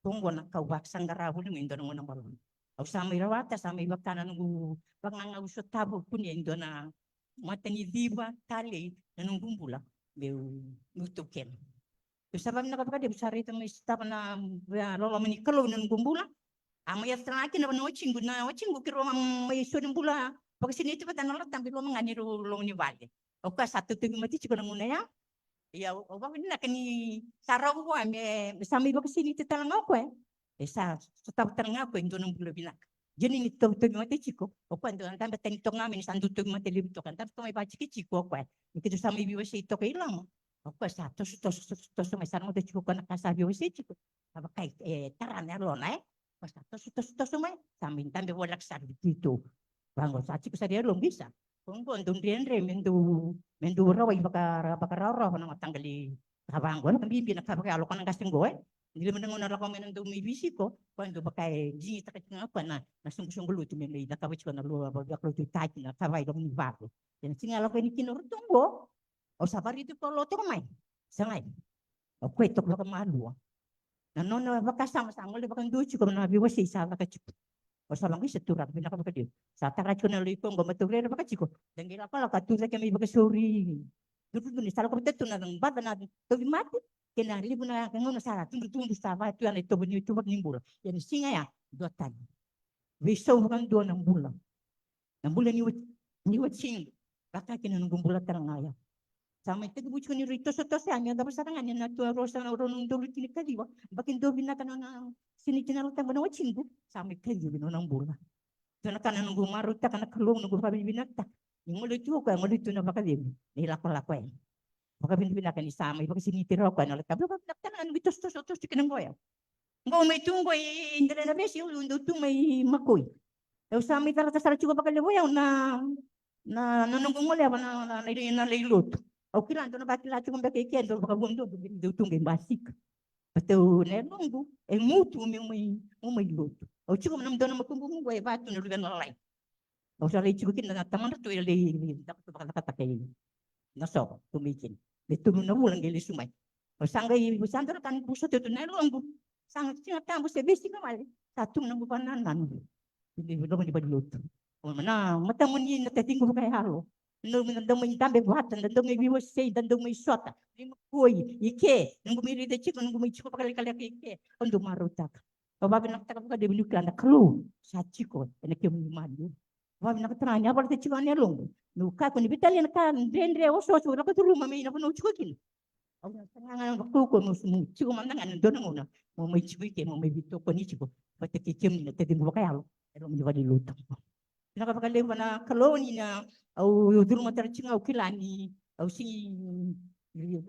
Ko qo na ka au vakasaqara voli mai dua na gauna balavu. Au sa mai rawata, sa mai vaka na noqu vagagau sotava, au kunea e dua na mataniciva talei na noqu bula meu, meu taukena. Au sa vavinaka vakalevu, au sa raica mai sotava na, a, loloma ni Kalou na noqu bula. A mai yaco tale ga kina na watiqu, na watiqu keirau a mai soli bula vakasinaiti vata na Yalo Tabu i loma ga ni rau lomanivale. O koya sa tautauvimate tiko na gauna ya. Ia au, au vakavinavinaka ni sa rawa vua me, me sa mai vakasinaiti tale ga o koya. E sa sotava tale ga o koya e dua na bula vinaka. Dina ni tautauvimate tiko o koya, dau dabe tani toka ga mai ni sa dau tauvimate levu toka, dabe toka mai vakatikitiki o koya. Ni keitou sa mai veiwasei toka i loma, o koya sa toso, toso, toso, toso mai, sa rogoca tiko o koya na ka sa veiwasei tiko. Sa vaka e tara na yalona, e. Koya sa toso, toso, toso mai, sa mai dabe voleka sara vei keitou. Vaqo sa tiko sara e yaloqu, isa. Ko qo dau dredre me dau, me dau rawai vaka, vakarawarawa na mataqali ka vaqo. Na ka bibi na ka vakayalo ko na qase qo, e. Ni levu na gauna lako mai na dau mai veisiko, koya dau vaka e digitaka tiko ga o koya na, na soqosoqo lotu me mai cakava tiko na lua, vakalougatataki na ka va i loma ni vale. Ia na siga lako yani kina o ratou qo, au sa vakaraici koya lo toka mai. Sa qai. O koya e toka vakamalua. Na nona vakasama sa gole vakadua tiko na veiwasei sa caka tiko. O sa vaqai sa turaga vinaka vakalevu. Sa tara tiko na lai koqo ma taurere vaka tiko. Da qai lakolako a tu cake mai vakasauri. Dududu ni sa lako vata tu na baca na tauvimate kei na levu na gauna sa tudutudu sa vaka tu ya na itovo ni ituvaki ni bula. Ia ni siga ya dua tani. Veisau vakadua na bula. Na bula ni wati, ni wati siga. Vaka kina noqu bula tale ga ya. Sa mai tekivu tiko ni rui tosotoso ya, me yacova sara ga ni na tua rosa na rua na udolu tinikaciwa. Baki dua vinaka na nona siniti na Yalo Tabu na watiqu. Sa mai kacivi na nona bula. Dua na ka na noqu marautaka na Kalou, noqu vakavinavinakataka. Ni gole tu o koya, gole tu na vakacegu. Ni lakolako yani. Vakavinavinaka ni sa mai vakasiniti rawa o koya na Yalo Tabu. Vakavinavinakataka na noqu tosotoso, toso tiko na goya. Qo mai tu qo i Delainavesi, au dau tu mai Makoi. Au sa mai calata sara tiko vakalevu au na, na, na noqu goleva na, na, na, na lai lotu. Au kila dau na vakila tiko beka i ke dau vakavua dau, dau, dau tu qai basika. Baleta au na yaloqu e gutu meu mai, meu mai lotu. Au tiko na dau na makubuqu qo e vatu na luvena lalai. Au sa lai tiko kina na tamadratou e lai, lai, cakacakataka i Nasova, tu mai kina. Me tolu na vula qai lesu mai. Au sa qai, au sa dau na ka ni vosota tu na yaloqu. Sa ga Siga Tabu se veisiga wale. Sa tu na noqu vakanananu. Ni loma ni valenilotu. Au na matamuni na taciqu vakayalo. Na, na dau mai dabe vata, na dau mai veiwasei, na dau mai sota. Ni Makoi, i ke, noqu mai raica tiko, noqu mai tiko vakalekaleka i ke. Au dau marautaka. Au vakavinavinakataka vakalevu niu kila na Kalou sa tiko ena kemuni maliwa. Au vakavinavinakataka ni a voleka tiko na yaloqu. Niu kakua ni veitalia na ka dredre, osooso, au lako curuma mai na vanua au tiko kina. Au na saga ga na kaukaua meu, meu tiko mada ga ena dua na gauna meu mai tiko i ke, meu mai veitokoni tiko vata kei kemuni na taciqu vakayalo e loma ni valenilotu. Vinaka vakalevu na Kalou ni na au curuma tale tiko ga, au kila ni au sigi,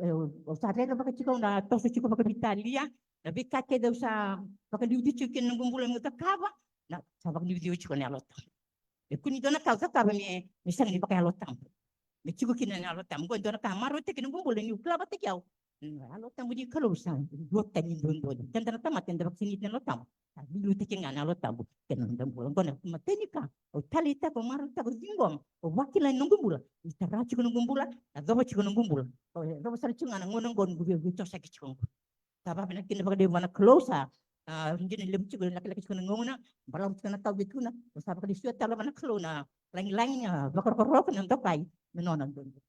au, au sa rerevaka tiko, au na toso tiko vakaveitalia. Na veika kece au sa vakaliuci tiko kina noqu bula meu cakava, na sa vakaliuci au tiko na Yalo Tabu. E kua ni dua na ka au cakava me, me sega ni vakaYalo Tabu. Me tiko kina na Yalo Tabu. Qo e dua na ka marautaki noqu bula niu kila vata kei au. Na Yalo Tabu ni Kalou sa duatani duadua. Keda na tamata eda vakasinaiti na Yalo Tabu. Sa veiliutaki ga na Yalo Tabu kei na noda bula. Qo na imatai ni ka au taleitaka, au marautaka, au ciqoma, au vakila ena noqu bula. Ni tara tiko noqu bula, yacova tiko noqu bula. Au yacova sara tiko ga na gauna qo noqu vei, veitosoyaki tiko qo. Sa vakavinavinaka vakalevu vua na Kalou sa, a, dina ni levu tiko, lekaleka tiko na gauna, balavu tiko na ka au via tukuna, au sa vakalesuya tale vua na Kalou na lagilagi, a, vakarokoroko, na dokai me nona dodonu.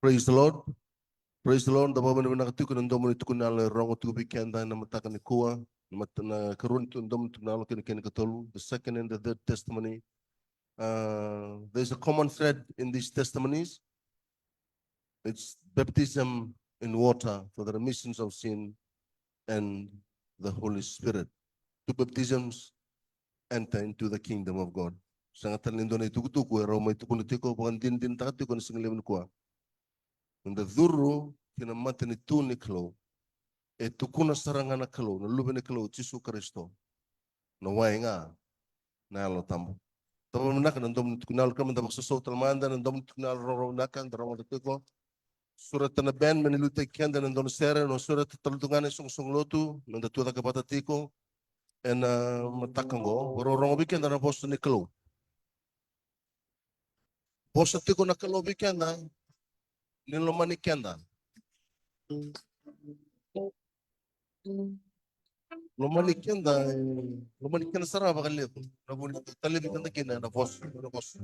Praise the Lord. Praise the Lord. Da vakavinavinaka tiko na domo ni tukuna na Yalo e rogo tiko vei keda ena mataka nikua. Na mat-, na ikarua ni tu-, domo ni tukuna na Yalo kei na, kei na ikatolu. The second and the third testimony. Uh, there's a common thread in these testimonies. It's baptism in water for the remissions of sin and the Holy Spirit. Two baptisms enter into the kingdom of God. Sega tale ni dua na itukutuku e rau mai tukuna tiko, vakadinadinataka tiko ena siga levu nikua. Ni da curu ki na matanitu ni Kalou, e tukuna sara ga na Kalou, na Luve ni Kalou, Jisu Karisito. Na wai ga na Yalo Tabu. Tabu vinaka na domo ni tukuna na Yalo, keda meda vakasausau tale mada na domo ni tukuna na Yalo, rogorogo vinaka, da rogoca tiko. Sureta na band me na liutaki keda ena dua na sere, na sureta tale tu ga na isoqosoqo lotu, meda tu cake vata tiko ena mataka oqo, vakarorogo vei keda na vosa ni Kalou. Vosa tiko na Kalou vei keda, ni lomani keda. Lomani keda, lomani keda sara vakalevu. Na vuna e talevi keda kina na vosa, na vosa.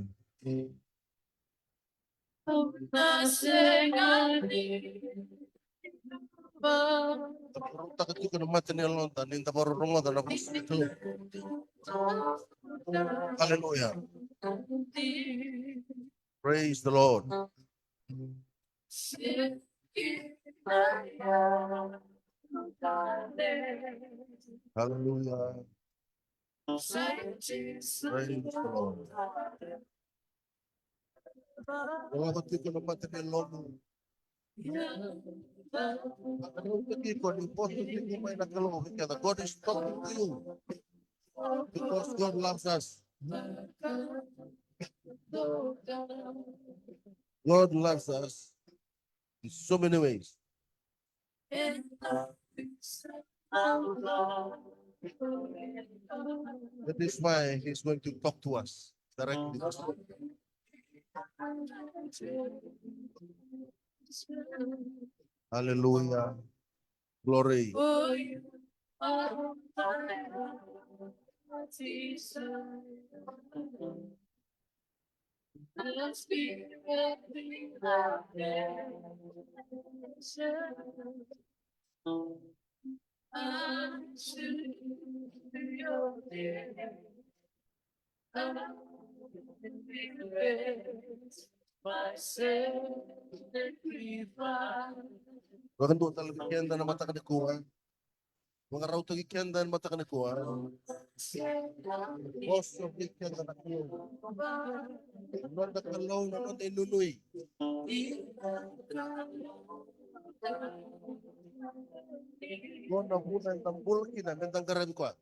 Taka tiko na mata ni yaloda ni da vakarorogoca na vosa ni Kalou. Hallelujah. Praise the Lord. Hallelujah. Praise the Lord. Olava tiko na mata ni yalomu. Olava tiko ni vosa tiko mai na Kalou vei keda. God is talking to you. Because God loves us. God loves us in so many ways. That is why he's going to talk to us directly. Hallelujah. Glory. Vakadua tale vei keda na mataka nikua. Vakarautaki keda ena mataka nikua. Vosa vei keda na Kalou. Noda Kalou na noda inunui. Qo na vuna eda bula kina meda qaravi koya.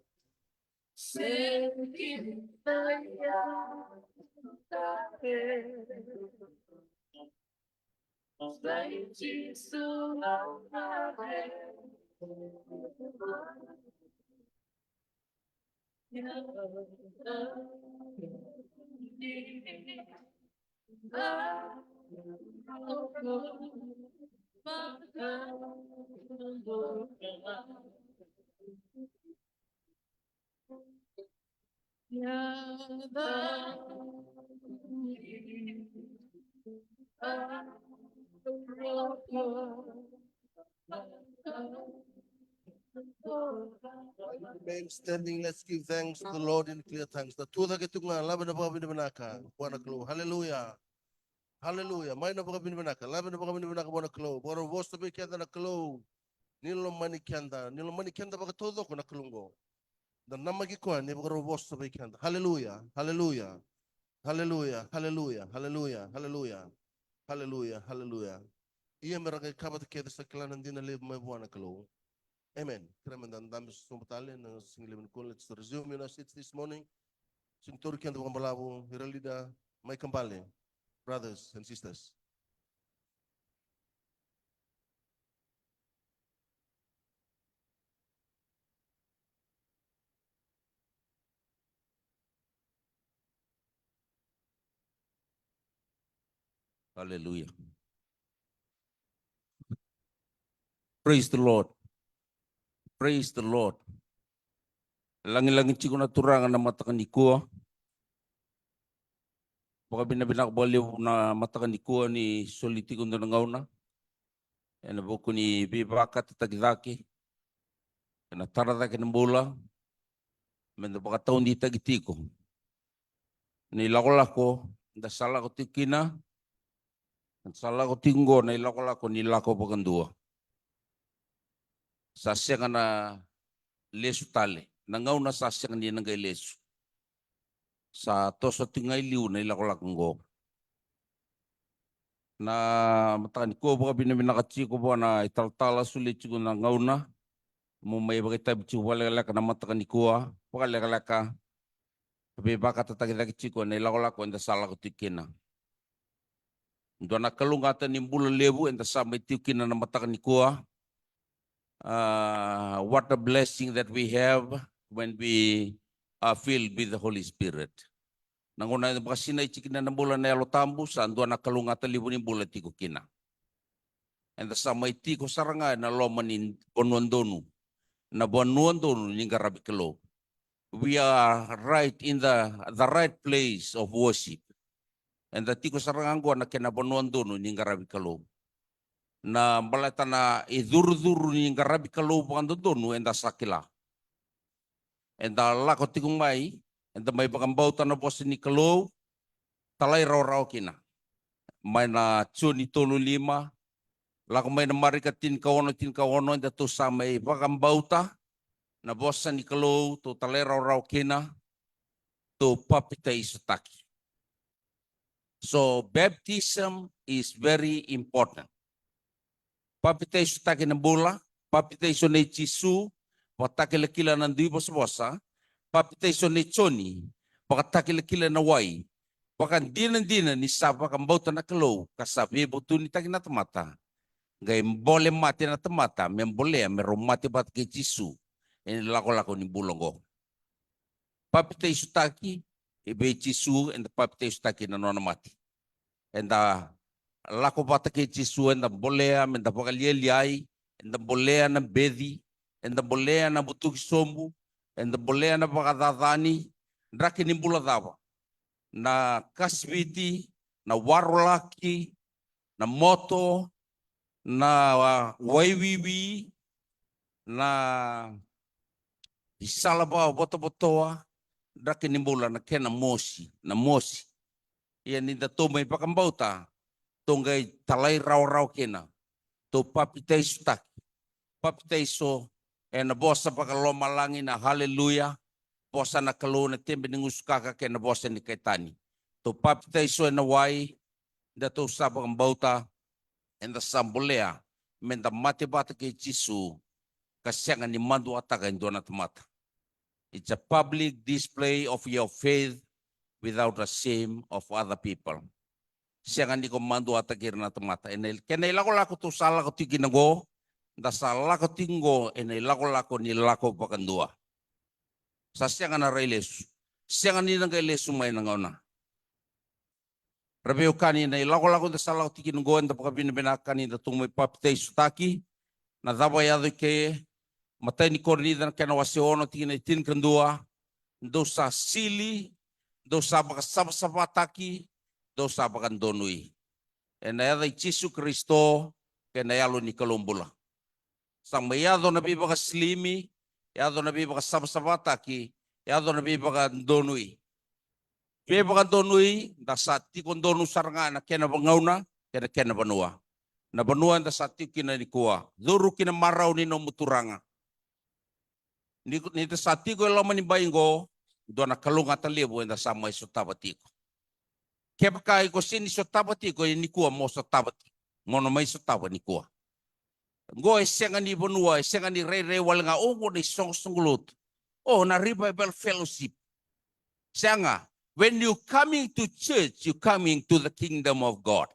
Remain standing, let's give thanks to the Lord in clear tongues. Da tu cake tu ga, laveta na vakavinavinaka vua na Kalou. Hallelujah. Hallelujah. Mai na vakavinavinaka, laveta na vakavinavinaka vua na Kalou. Vakarau vosa vei keda na Kalou. Ni lomani keda, ni lomani keda vakataucoko na Kalou qo. Da namaki koya ni vakarau vosa vei keda. Hallelujah, hallelujah, hallelujah, hallelujah, hallelujah, hallelujah, hallelujah, hallelujah. Ia me ra qai ka vata kece sa kila na dina levu mai vua na Kalou. Amen. Kerea meda dabe sobu tale na siga levu nikua. Let's resume in our seats this morning. Sega ni tauri keda vakabalavu, ira leader, mai kabale, brothers and sisters. Hallelujah. Praise the Lord. Praise the Lord. Lagilagi tiko na Turaga na mataka nikua. Vakavinavinaka vakalevu na mataka nikua ni soli tiko dua na gauna ena vuku ni veivakatataki cake, ena tara cake na bula, meda vakatauditaki tiko na ilakolako da sa lako tiko kina, da sa lako tiko qo na ilakolako ni lako vakadua. Sa sega na lesu tale, na gauna sa sega ni na qai lesu. Sa toso tiko ga i liu na ilakolako qo. Na mataka nikua vakavinavinaka tiko vua na italatala solia tiko na gauna mo mai vakaitavi tiko vakalekaleka na mataka nikua, vakalekaleka veivakatataki cake tiko ena ilakolako eda sa lako tiko kina. Dua na kalougata ni bula levu eda sa mai tiko kina na mataka nikua. Ah, what a blessing that we have when we are filled with the Holy Spirit. Na gauna eda vakasinaiti kina na bula na Yalo Tabu, sa dua na kalougata levu ni bula tiko kina. Eda sa mai tiko sara ga ena loma ni vanua donu, na vanua donu ni qaravi Kalou. We are right in the, the right place of worship. Eda tiko sara ga qo na kena vanua donu ni qaravi Kalou. Na baleta na icurucuru ni qaravi Kalou vakadodonu eda sa kila. Eda lako tiko mai, eda mai vakabauta na vosa ni Kalou, talairawarawa kina. Mai na Joni tolu lima, lako mai na Marika tinikaono, tinikaono, eda tou sa mai vakabauta na vosa ni Kalou, tou talairawarawa kina, tou papitaisotaki. So baptism is very important. Papitaisotaki na bula, papitaiso nei Jisu, vakatakilakila na dui vosavosa, papitaiso nei Joni, vakatakilakila na wai, vakadinadina ni sa vakabauta na Kalou, ka sa veivutunitaki na tamata. Qai bole mate na tamata, me bolea, me rau mate vata kei Jisu. ena ilakolako ni bula oqo. Papitaisotaki, e vei Jisu, eda papitaisotaki na nona mate. Eda lako vata kei Jisu, eda bolea, meda vakalialiai, eda bolea na beci, eda bolea na butuki sobu, eda bolea na vakacacani, draki ni bula cava. Na kasiviti, na warolaki, na moto, na, a, waiwiwi, na isala vakavotovotoa, draki ni bula na kena mosi, na mosi. Ia ni da tou mai vakabauta, tou qai talai rawarawa kina, tou papitaisotaki. Papitaiso ena vosa vakalomalagi na haleluya, vosa na Kalou na tebe ni gusukaka kei na vosa ni kaitani. Tou papitaiso ena wai, da tou sa vakabauta, eda sa bolea, meda mate vata kei Jisu, ka sega ni maduataka e dua na tamata. It's a public display of your faith without a shame of other people. Sega ni ko maduataki ira na tamata. Ena il-, kena ilakolako tou sa lako tiko kina oqo, da sa lako tiko oqo, ena ilakolako ni lako vakadua. Sa sega na rai lesu. Sega ni na qai lesu mai na gauna. Ra veiwekani na ilakolako da sa lako tiko kina oqo, eda vakavinavinaka ni da tou mai papitaisotaki. Na cava e yaco i ke, matai ni Korinica na kena wase ono tikina e tinikadua, dou sa sili, dou sa vakasavasavataki, dou sa vakadonui. Ena yaca i Jisu Karisito, kei na Yalo ni Kalou bula. Sa mai yaco na veivakasilimi, yaco na veivakasavasavataki, yaco na veivakadonui. Veivakadonui, da sa tiko donu sara ga ena kena vagauna, kei na kena vanua. Na vanua eda sa tiko kina nikua. Curu ki na marau ni nomu Turaga. Ni, ni da sa tiko e loma ni bai qo, dua na kalougata levu eda sa mai sotava tiko. Kevaka iko sega ni sotava tiko, e nikua mo sotava tiko. Mo na mai sotava nikua. Qo e sega ni vanua, e sega ni rairai wale ga, o qo na isoqosoqo lotu. O na Revival Fellowship. Sega, when you coming to church, you coming to the kingdom of God.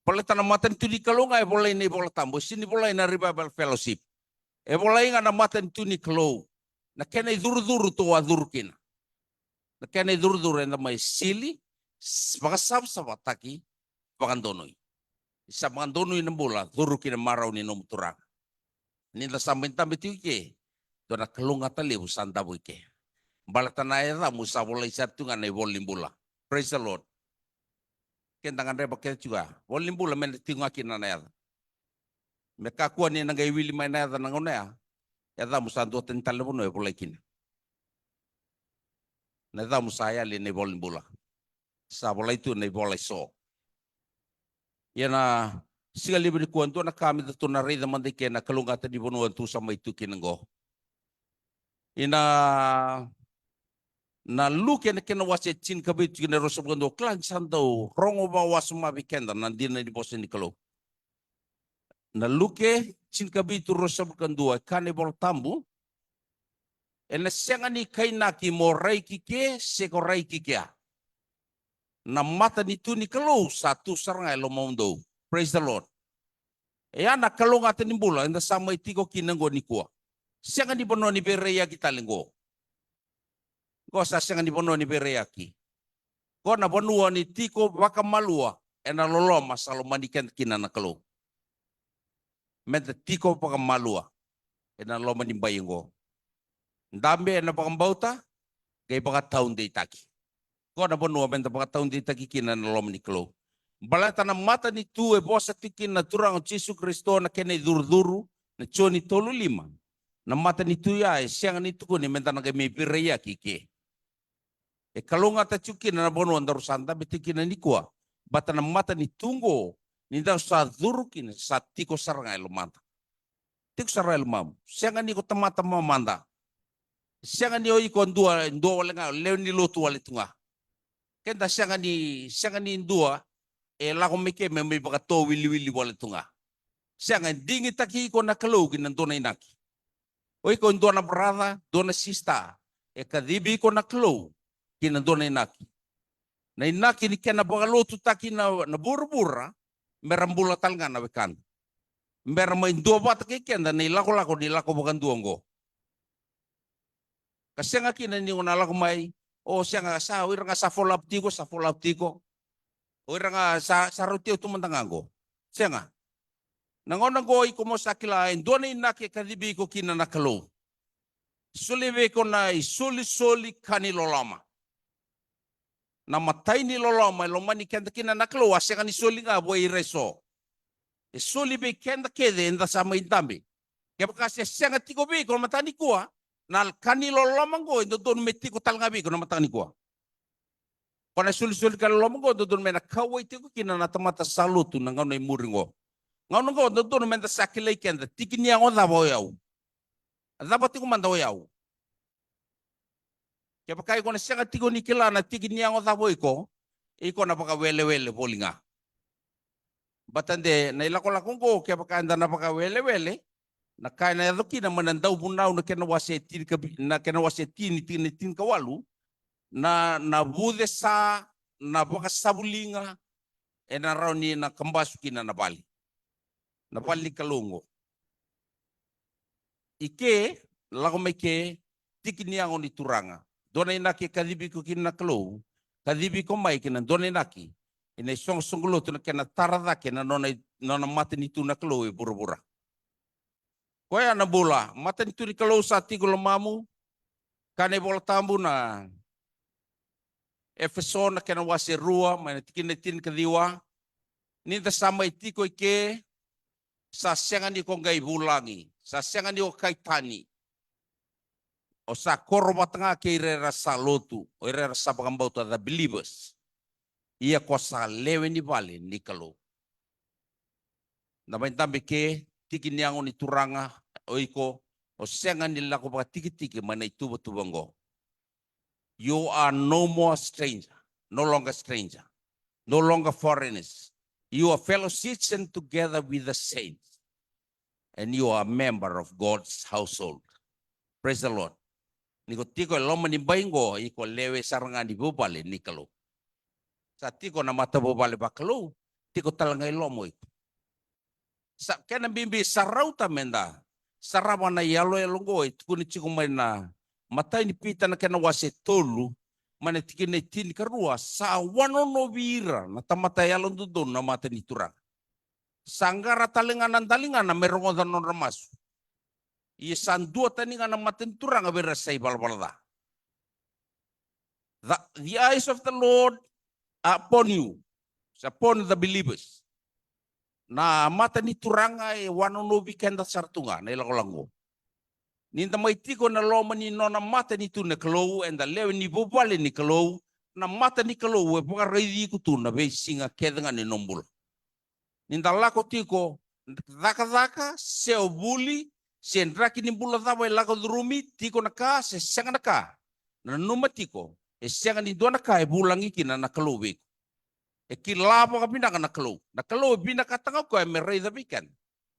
Baleta na matanitu ni Kalou ga e volai na iVola Tabu, e sega ni volai na Revival Fellowship. E volai ga na matanitu ni Kalou. Na kena icurucuru tou a curu kina. Na kena icurucuru eda mai sili, s-, vakasavasavataki, vakadonui. Ni sa vakadonui na bula, curu ki na marau ni nomu Turaga. Ni da sa mai dabe tiko i ke, dua na kalougata levu sa davo i ke. Baleta na yacamu sa volai sara tu ga na ivola ni bula. Praise the Lord. Keda gadreva kece tiko ya. Vola ni bula me na tiko ga kina na yaca. Me kakua ni na qai wili mai na yaca na gauna ya. Yacamu sa duatani tale na vanua e volai kina. Na yacamu sa yali na ivola ni bula. Sa volai tu na ivola eso. Ia na siga levu nikua, dua na ka me datou na raica mada i ke na kalougata ni vanua datou sa mai tu kina qo. Ina, na Luke na kena wase tinikavitu kei na ruasagavulu ka dua, kila ni sa dau rogo vakawasoma vei keda na dina ni vosa ni Kalou. Na Luke tinikavitu ruasagavulu ka dua, e kaya na iVola Tabu, ena sega ni kainaki mo rai ki ke se ko rai ki kea. Na matanitu ni Kalou sa tu sara ga e lomamudou. Praise the Lord. E ya na kalougata ni bula eda sa mai tiko kina qo nikua. Sega ni vanua ni veiraiyaki tale qo. Qo sa sega ni vanua ni veiraiyaki. Qo na vanua ni tiko vakamalua ena loloma sa lomani keda kina na Kalou. Meda tiko vakamalua ena loma ni bai qo. Dabe ena vakabauta, qai vakataudeitaki. Qo na vanua meda vakataudeitaki kina ena loma ni Kalou. Baleta na matanitu e vosa tiko kina na Turaga o Jisu Karisito na kena icurucuru, na Joni tolu lima. Na matanitu ya e sega ni tukuni meda na qai mai veiraiyaki i ke. E kalougata tiko kina na vanua daru sa dabe tiko kina nikua. Baleta na matanitu qo, ni daru sa curu kina, sa tiko sara ga e lomada. Tiko sara e lomamu. Sega ni ko tamata mamada. Sega ni o iko dua, dua wale ga, lewe ni lotu wale tu ga. Keda sega ni, sega ni dua e lako mai ke me mai vakatowiliwili wale tu ga. Sega, e digitaki iko na Kalou ki na dua na inaki. O iko dua na brother, dua na sister, e kacivi iko na Kalou ki na dua na inaki. Na inaki ni kena vakalotutaki na, na vuravura, me ra bula tale ga na wekada. me ra mai duavata kei keda na ilakolako ni lako vakadua oqo. Ka sega kina ni o na lako mai, o sega, sa o ira ga sa follow up tiko, sa follow up tiko. O ira ga sa, sa rauti au tu mada ga oqo. Sega. Na gauna oqo iko mo sa kila e dua na inaki e kacivi iko kina na Kalou. Soli vei iko na isolisoli ka ni loloma. Na imatai ni loloma e lomani keda kina na Kalou, a sega ni soli ga vua ira eso. E soli vei keda kece eda sa mai dabe. Kevaka se sega tiko vei iko na mataka nikua, na ka ni loloma oqo e dodonu me tiko tale ga vei iko na mataka nikua. Ko na isolisoli ka ni loloma oqo e dodonu me na kauwai tiko kina na tamata sa lotu na gauna i muri oqo. Gauna oqo e dodonu me da sa kilai keda, tiki ni yago cava o yau? A cava tiko mada o yau? Kevaka iko na sega tiko ni kila na tiki ni yago cava o iko, iko na vakawelewele voli ga. Baleta de na ilakolako oqo, kevaka eda na vakawelewele, na ka ena yaco kina mai na Dauvunau na kena wase tinikavi-, na kena wase tini, tikina tinikawalu, na, na vucesa, na vakasavuliga, ena rawa ni na kabasu kina na vale. Na vale ni Kalou oqo. I ke, lako mai ke, tiki ni yago ni Turaga. Dua na inaki e kacivi iko kina na Kalou, kacivi iko mai kina dua na inaki. Ena isoqosoqo lotu na kena tara cake na nona, nona matanitu na Kalou e vuravura. Koya na bula, matanitu ni Kalou sa tiko lomamu, ka na iVola Tabu na Efeso na kena wase rua, mai na tikina e tinikaciwa. Ni da sa mai tiko i ke, sa sega ni ko qai vulagi, sa sega ni o kai tani. O sa koro vata ga kei ira era sa lotu, o ira era sa vakabauta, the believers. Ia ko sa lewe ni vale ni Kalou. Da mai dabe ke, tiki ni yago ni Turaga, o iko, o sega ni lako vakatikitiki mai na ituvatuva oqo. You are no more stranger, no longer stranger, no longer foreigners. You are fellow citizen together with the saints. And you are a member of God's household. Praise the Lord. Ni ko tiko e loma ni bai oqo, iko lewe sara ga ni vuvale ni Kalou. Sa tiko na matavuvale vakalou, tiko tale ga e loma o iko. Sa kena bibi sa rauta me da sarava na iyaloyalo oqo e tukuni tiko mai na imatai ni Pita na kena wase tolu, mai na tikina e tinikarua, sa wanonovi ira na tamata yalododonu na mata ni Turaga. Sa qara tale ga na daligana me rogoca na nodra masu. Ia sa dua tani ga na mata ni Turaga vei ira sa ivalavala ca. The, the eyes of the Lord are upon you. It's upon the believers. Na mata ni Turaga e wanonovi keda sara tu ga na ilakolako. Ni da mai tiko na loma ni nona matanitu na Kalou, eda lewe ni vuvale ni Kalou, na mata ni Kalou e vakaraici iko tu na veisiga kece ga ni nomu bula. Ni da lako tiko, cakacaka, se o vuli, se draki ni bula cava e lako curumi, tiko na ka, se sega na ka. Nanuma tiko, e sega ni dua na ka e vulagi kina na Kalou vei iko. E kila vakavinaka na Kalou. Na Kalou e vinakata ga o koya me raica vei keda.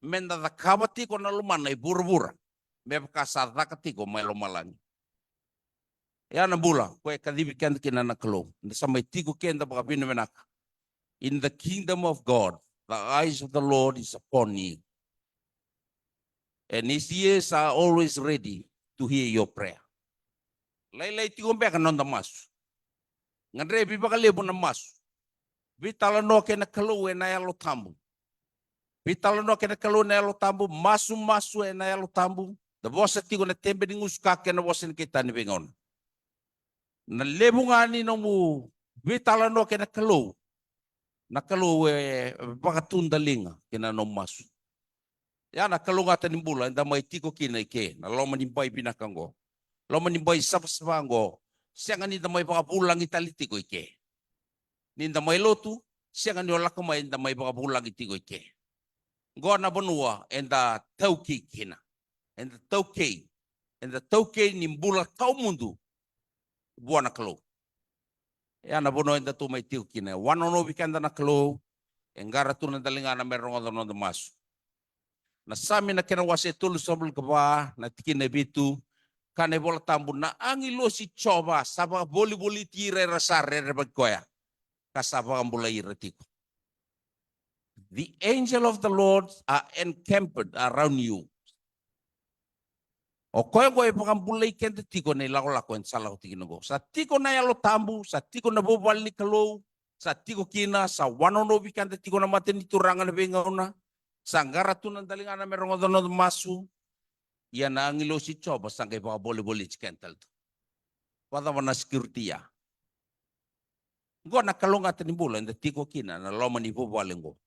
Me da cakava tiko na lomana e vuravura. Me vaka sa caka tiko mai lomalagi. E a na bula, koya e kacivi keda kina na Kalou. Da sa mai tiko keda vakavinavinaka. In the kingdom of God, the eyes of the Lord is upon you. And his ears are always ready to hear your prayer. Lailai tiko beka na noda masu. Gadrevi vakalevu na masu. Veitalanoa kei na Kalou ena Yalo Tabu. Veitalanoa kei na Kalou ena Yalo Tabu, masumasu ena Yalo Tabu. Da vosa tiko na tebe ni gusu ka kei na vosa ni kaitani veigauna. Na levu ga ni nomu veitalanoa kei na Kalou, na Kalou e vakatudaliga kei na nomu masu. Ia na kalougata ni bula eda mai tiko kina i ke, na loma ni bai vinaka oqo. Loma ni bai savasava oqo, sega ni da mai vakavulagi tale tiko i ke. Ni da mai lotu, sega ni o lako mai da mai vakavulagi tiko i ke. Oqo na vanua eda taukei kina. Eda taukei. Eda taukei ni bula tawamudu vua na Kalou. E a na vanua eda tu mai tiko kina. E wanonovi keda na Kalou, e qara tu na daligana me rogoca na noda masu. Na Same na kena wase tolusagavulu ka va, na tikina e vitu, kaya na iVola Tabu, na agilosi Jiova sa vakavolivoliti ira era sa rerevaki koya, ka sa vakabulai ira tiko. The angel of the Lord are encamped around you. O koya oqo e vakabulai keda tiko na ilakolako eda sa lako tiko kina oqo. Sa tiko na Yalo Tabu, sa tiko na vuvale ni Kalou, sa tiko kina, sa wanonovi keda tiko na mata ni Turaga na veigauna, sa qara tu na daligana me rogoca na noda masu. Ia na agilosi Jiova sa qai vakavolivoliti keda tale tu. Vakacava na security ya? Oqo na kalougata ni bula eda tiko kina na loma ni vuvale oqo.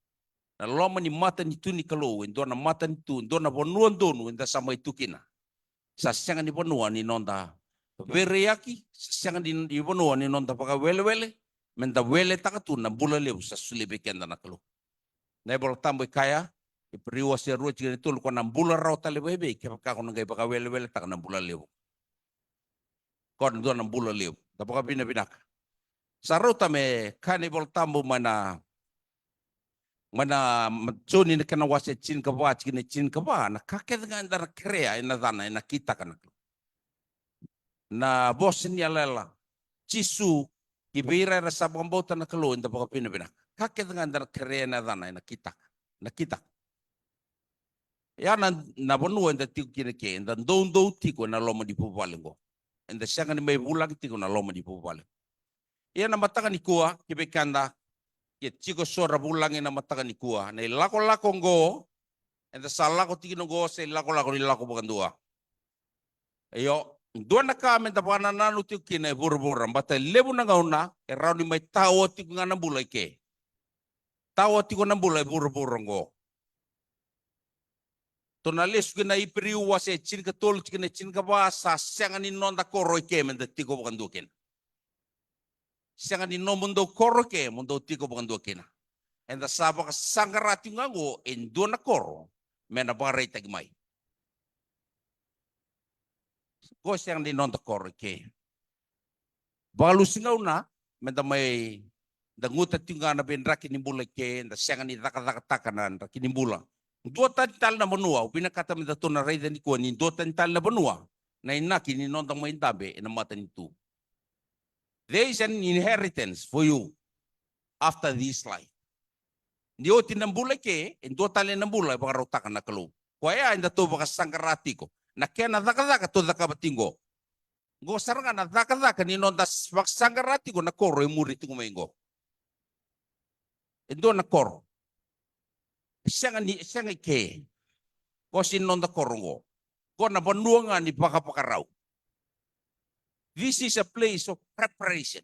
Na loma ni matanitu ni Kalou, e dua na matanitu, e dua na vanua donu eda sa mai tu kina. Sa sega ni vanua ni noda veiraiyaki, sa sega ni, ni vanua ni noda vakawelewele, meda weletaka tu na bula levu sa solia vei keda na Kalou. Na iVola Tabu e kaya, Iperiu wase rua tikina e tolu, ko na bula rawa tale vei vei kevaka ko na qai vakaweleweletaka na bula levu. Ko na dua na bula levu. Da vakavinavinaka. Sa rauta me kaya na iVola Tabu mai na, mai na, ma-, Joni na kena wase tinikava, tikina e tinikava, na ka kece ga eda na kerea ena yacana ena kitaka na Kalou. Na vosa ni yalayala, Jisu, ki vei ira era sa vakabauta na Kalou, eda vakavinavinaka. Ka kece ga eda na kerea ena yacana ena kitaka. Na kitaka. Ya na, na vanua eda tiko kina ke, eda doudou tiko ena loma ni vuvale oqo. Eda sega ni mai vulagi tiko na loma ni vuvale. Ia na mataka nikua, ki vei keda, ke tiko so ra vulagi na mataka nikua, na ilakolako oqo, eda sa lako tiko kina oqo, sa ilakolako ni lako vakadua. Io, dua na ka meda vakanananu tiko kina e vuravura, baleta e levu na gauna, e rawa ni mai tawa tiko ga na bula i ke. Tawa tiko na bula e vuravura oqo. Tou na lesu ki na Iperiu wase tinikatolu, tikina e tinikava, sa sega ni noda koro i ke meda tiko vakadua kina. Sega ni nomudou koro i ke mo dou tiko vakadua kina. Eda sa vakasaqara tiko ga oqo e dua na koro me na vakaraitaki mai. Ko sega ni noda koro i ke. Vakalusi gauna, meda mai, da guta tiko ga na veidraki ni bula i ke, da sega ni cakacakataka na draki ni bula. Dua tani tale na vanua, au vinakata meda tou na raica nikua ni dua tani tale na vanua na inaki ni noda mai dabe ena matanitu. There is an inheritance for you after this life. Ni oti na bula i ke, e dua tale na bula e vakarautaka na Kalou. Koya eda tou vakasaqara tiko. Na kena cakacaka tou cakava tiko. Oqo sara ga na cakacaka ni noda s-, vakasaqara tiko na koro e muri tiko mai oqo. E dua na koro. E sega ni, e sega i ke. Ko si noda koro oqo. Ko na vanua ga ni vakavakarau. This is a place of preparation.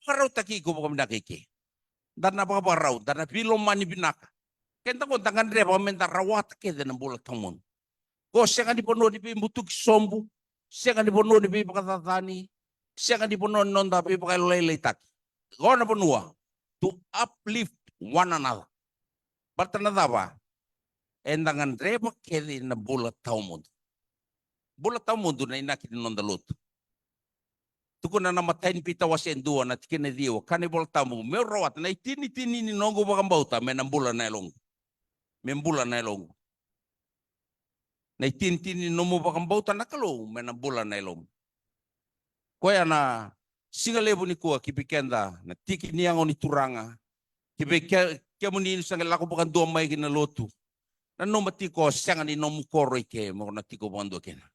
Vakarautaki iko vakavinaka i ke. Da na vakavakarau, da na veilomani vinaka. Keda oqo da gadreva meda rawata kece na bula tawamudu. Ko sega ni vanua ni veibutuki sobu, sega ni vanua ni veivakacacani, sega ni vanua ni noda veivakayalolailaitaki. Ko na vanua to uplift one another. Baleta na cava? Eda gadreva kece na bula tawamudu. Bula tawamudu na inaki ni noda lotu. Tukuna na imatai ni Pita wase dua na tikina e ciwa, kaya na iVola Tabu, meu rawata na itinitini ni noqu vakabauta me na bula na yaloqu. Me bula na yaloqu. Na itinitini ni nomu vakabauta na Kalou me na bula na yalomu. Koya na siga levu nikua ki vei keda na tiki ni yago ni Turaga, ki vei ke-, kemuni ni sa qai lako vakadua mai ki na lotu. Nanuma tiko, sega ni nomu koro i ke mo na tiko vakadua kina.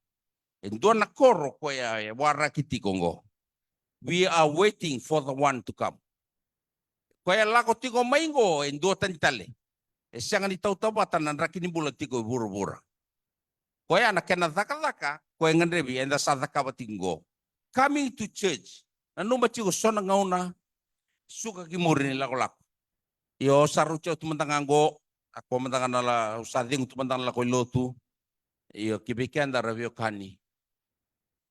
E dua na koro koya e waraki tiko oqo. We are waiting for the one to come. Koya e lako tiko mai oqo e dua tani tale. E sega ni tautauvata na draki ni bula tiko e vuravura. Koya na kena cakacaka koya e gadrevi eda sa cakava tiko oqo. Coming to church. Nanuma tiko so na gauna suka ki muri ni lakolako. Io, sa rauti au tu mada ga oqo, a ko mada ga na la, au sa cegu tu mada ga na lako i lotu. Io, ki vei keda ra veiwekani.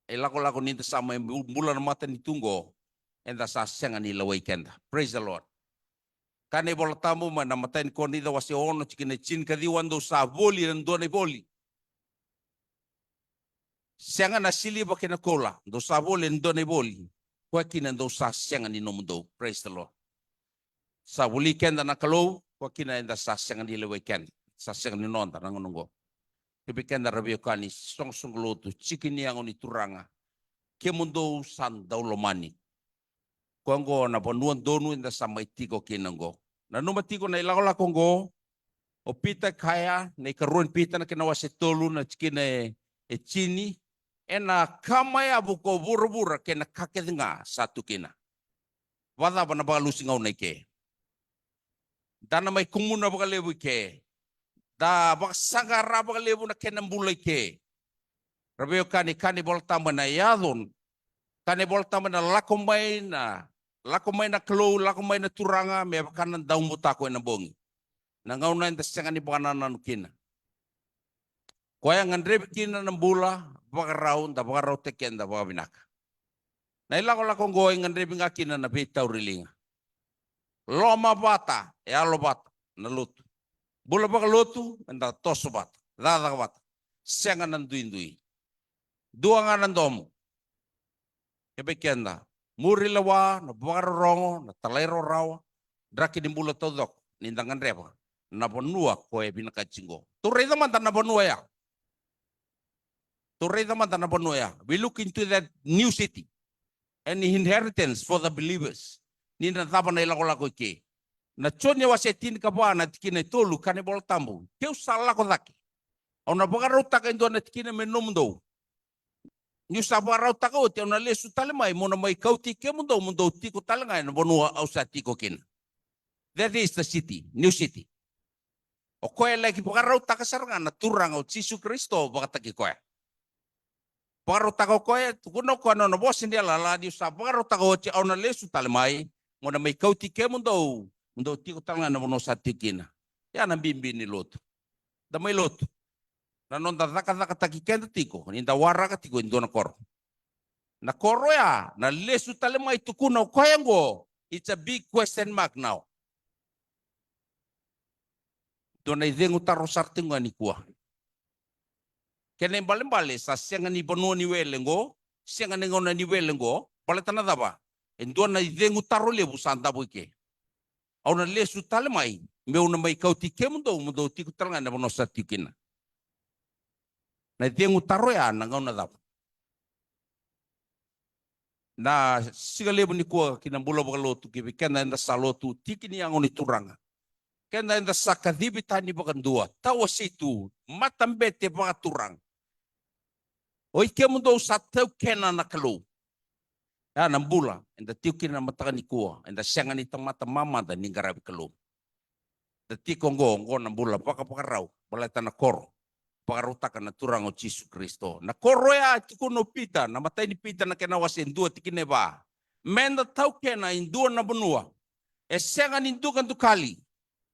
E lakolako ni da sa mai bu-, bula na matanitu oqo, eda sa sega ni lewai keda. Praise the Lord. Kaya na iVola Tabu mai na imatai ni Korinica wase ono tikina e tinikaciwa, dou sa voli ena dua na ivoli. Sega na siliva kei na koula, dou sa voli ena dua na ivoli. Koya kina dou sa sega ni nomudou. Praise the Lord. Sa voli keda na Kalou, koya kina eda sa sega ni lewai keda. Sa sega ni noda na gauna oqo. Ki vei keda ra veiwekani, soqosoqo lotu, tiki ni yago ni Turaga. Kemudou sa dau lomani. Koya oqo na vanua donu eda sa mai tiko kina oqo. Nanuma tiko na ilakolako oqo, O Pita e kaya, na ikarua ni Pita na kena wase tolu na tikina e, e tini, ena kama yavu ko vuravura kei na ka kece ga sa tu kina. Vakacava na vakalusi gauna i ke? Da na mai kumuna vakalevu i ke. Da vakasaqara vakalevu na kena bula i ke. Ra veiwekani, kaya na iVola Tabu ena yaco, kaya na iVola Tabu ena lako mai na, lako mai na Kalou, lako mai na Turaga, me vaka na daubutako ena bogi. Na gauna eda sega ni vakanananu kina. Koya e gadrevi kina na bula, vakarau, da vakarautaki keda vakavinaka. Na ilakolako oqo e gadrevi ga kina na veitauriliga. Loma vata, e yalo vata, na lotu. Bula vakalotu, eda toso vata, cakacaka vata. Sega na duidui. Dua ga na domo. Ke vei keda, muri lewa, na vakarorogo, na talairawarawa, draki ni bula taucoko, ni da gadreva na vanua ko e vinakati oqo. Tou raica mada na vanua ya. Tou raica mada na vanua ya. We look into that new city. An inheritance for the believers. Ni na cava na ilakolako i ke. Na Joni wase tinikava na tikina e tolu, kaya na iVola Tabu. Keu sa lako cake. Au na vakarautaka e dua na tikina me nomudou. Niu sa vakarautaka oti, au na lesu tale mai, meu na mai kauti kemudou, mo dou tiko tale ga ena vanua au sa tiko kina. That is the city, new city. O koya e laki vakarautaka sara ga na Turaga o Jisu Karisito vakataki koya. Vakarautaka o koya, tukuna o koya na nona vosa ni yalayala, niu sa vakarautaka oti, au na lesu tale mai, meu na mai kauti kemudou, mo dou tiko tale ga ena vanua sa tiko kina. Ya na bibi ni lotu. Da mai lotu. Na noda cakacakataki keda tiko, ni da waraka tiko e dua na koro. Na koro ya, na lesu tale mai tukuna o koya oqo, it's a big question mark now. Dua na icegu taro sara tiko ga nikua. Kena ibalebale, sa sega ni vanua ni wele oqo, sega ni gauna ni wele oqo, baleta na cava? E dua na icegu taro levu sa davo i ke. Au na lesu tale mai, meu na mai kauti kemudou, mo dou tiko tale ga ena vanua sa tiko kina. Na icegu taro ya na gauna cava? Na siga levu nikua ki na bula vakalotu, ki vei keda eda sa lotu, tiki ni yago ni Turaga. Keda eda sa kacivi tani vakadua, tawase tu, matabete vakaturaga. Oi kemudou sa taukena na Kalou. Ya na bula eda tiko kina na mataka nikua, eda sega ni tamata mamada ni qaravi Kalou. Da tiko oqo, oqo na bula vakavakarau, baleta na koro vakarautaka na Turaga o Jisu Karisito. Na koro ya e tukuna o Pita, na imatai ni Pita na kena wase dua tikina e va. Meda taukena e dua na vanua e sega ni dukadukali,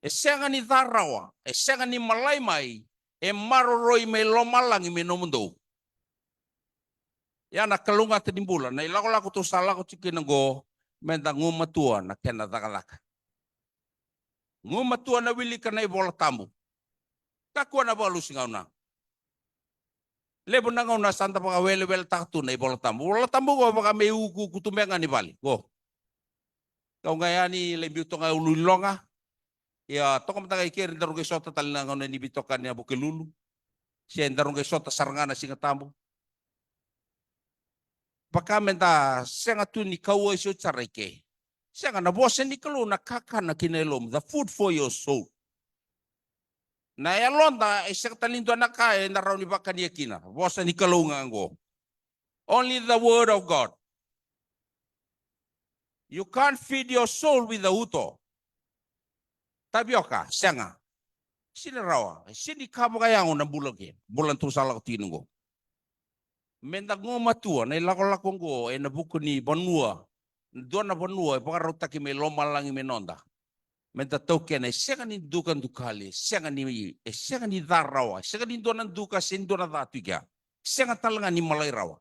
e sega ni ca rawa, e sega ni malai mai, e maroroi mai lomalagi me nomudou. Ya na kalougata ni bula, na ilakolako tou sa lako tiko kina oqo, meda gumatua na kena cakacaka. Gumatua na wilika na iVola Tabu. Kakua na vakalusi gauna. Levu na gauna sa da vakaweleweletaka tu na iVola Tabu. Vola Tabu qo vaka me ukuuku tu beka ga ni vale. Qo. Kau ga yani lai biu toka ga e Uluiloga. Ia, toka mada ga i keri daru qai sota tale na gauna ni veitokani na Vukelulu. Se daru qai sota sara ga na Siga Tabu. Vaka meda sega tu ni kauwai oti sara i ke. Sega, na vosa ni Kalou na kakana ki na yalomu, the food for your soul. Na yaloda e sega tale ni dua na ka eda rawa ni vakania kina. Vosa ni Kalou ga oqo. Only the word of God. You can't feed your soul with the uto. Tavioka, sega. Sega ni rawa, sega ni ka vakayago na bula ke. Bula tou sa lako tiko kina oqo. Meda gumatua na ilakolako oqo ena vuku ni vanua, dua na vanua e vakarautaki me lomalagi me noda. Meda taukena, e sega ni dukadukali, e sega ni, e sega ni ca rawa, e sega ni dua na duka, e sega ni dua na ca tu i kea. Sega tale ga ni malai rawa.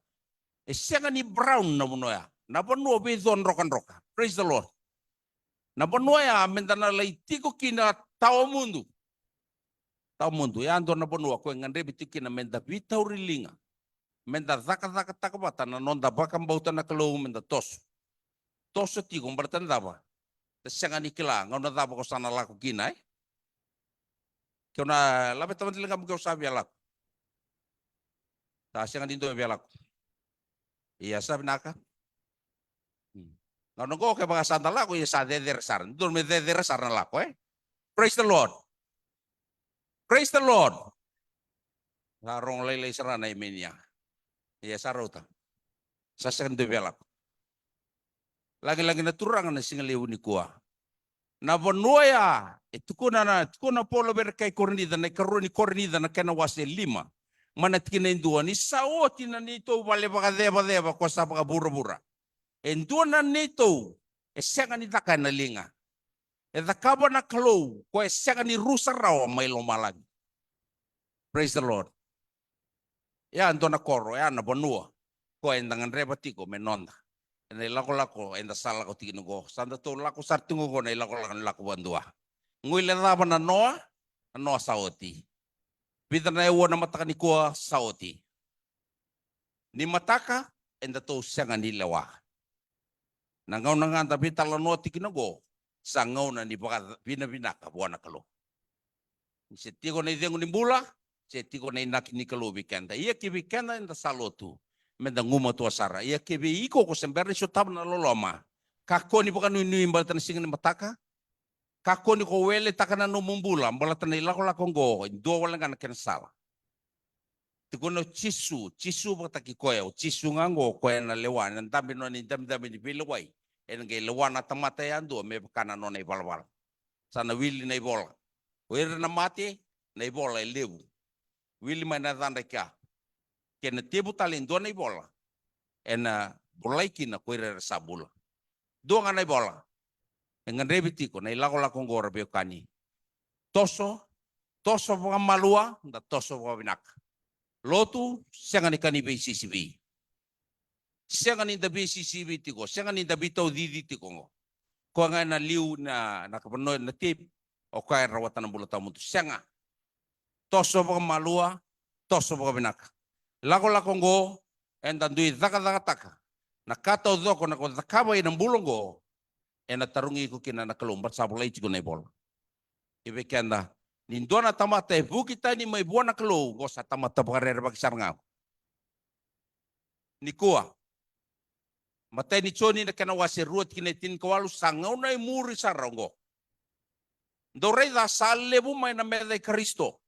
E sega ni brown na vanua ya. Na vanua veico drokadroka. Praise the Lord. Na vanua ya meda na lai tiko kina tawamudu. Tawamudu, ya dua na vanua ko e gadrevi tiko kina meda veitauriliga. Meda cakacakataka vata na noda vakabauta na Kalou, meda toso. Toso tiko, baleta na cava? Da sega ni kila gauna cava ko sa na lako kina, e? Keu na laveta mada ligamu keu sa via lako. Sa sega ni dua via lako. Ia, sa vinaka. Hmm. Gauna qo kevaka sa da lako, ia sa cecere sara. Dua me cecere sara na lako, e? Praise the Lord. Praise the Lord. Sa rogo lailai sara na emenia. Ia sa rauta. Sa sega ni dua via lako. Lagilagi na Turaga na siga levu nikua. Na vanua ya e tukuna na, tukuna Paula vei ira kai Korinica, na ikarua ni Korinica na kena wase lima, mai na tikina e dua: Ni sa oti na neitou vale vakacevaceva ko sa vakavuravura. E dua na neitou e sega ni caka ena liga, e cakava na Kalou ko e sega ni rusa rawa mai lomalagi. Praise the Lord. Ya dua na koro, ya na vanua ko eda gadreva tiko me noda ena ilakolako eda sa lako tiko qo. Sa datou lako sara tiko qo na ilakolako ni lako vadua. Guilecava na noa, na noa sa oti. Vica na aua na mataka nikua sa oti. Ni mataka edatou sega ni lewa. Na gauna ga da veitalanoa tiko qo sa gauna ni vakavinavinaka vua na Kalou. Ni se tiko na icegu ni bula, se tiko na inaki ni Kalou vei keda. Ia ke vei keda eda sa lotu, meda gumatua sara. Ia ke vei iko ko se bera ni sotava na loloma, kakua ni vakanuinui baleta na siga ni mataka. Kakua ni ko weletaka na nomu bula baleta na ilakolako oqo, e dua wale ga na kena sala. Tukuna o Jisu, Jisu vakataki koya, o Jisu ga oqo, koya na lewa, na dabe, nona idabedabe ni veilewai. Ena qai lewa na tamata yadua me vaka na nona ivalavala. Sa na wili na ivola. O ira na mate, na ivola e levu. Wili mai na yacadra i kea. Ke na tevu tale e dua na ivola, ena volai kina ko ira era sa bula. Dua ga na ivola e gadrevi tiko na ilakolako oqo, ra veiwekani. Toso, toso vakamalua, da toso vakavinaka. Lotu, sega ni ka ni veisisivi. Sega ni da veisisivi tiko, sega ni da veitaucici tiko qo. Koya ga ena liu na, na ka vanua na tape, o koya e rawata na bula tawamudu. Sega. Toso vakamalua, toso vakavinaka. Lakolako oqo, eda dui cakacakataka na ka taucoko na ko cakava ena bula oqo, ena tarogi iko kina na Kalou, baleta sa volai tiko na ivola. Ia vei keda, ni dua na tamata e vuki tani mai vua na Kalou, oqo sa tamata vakarerevaki sara ga. Nikua, matai ni Joni na kena wase rua tikina e tinikawalu, sa gauna e muri sara oqo. Dou raica sa levu mai na meca i Karisito.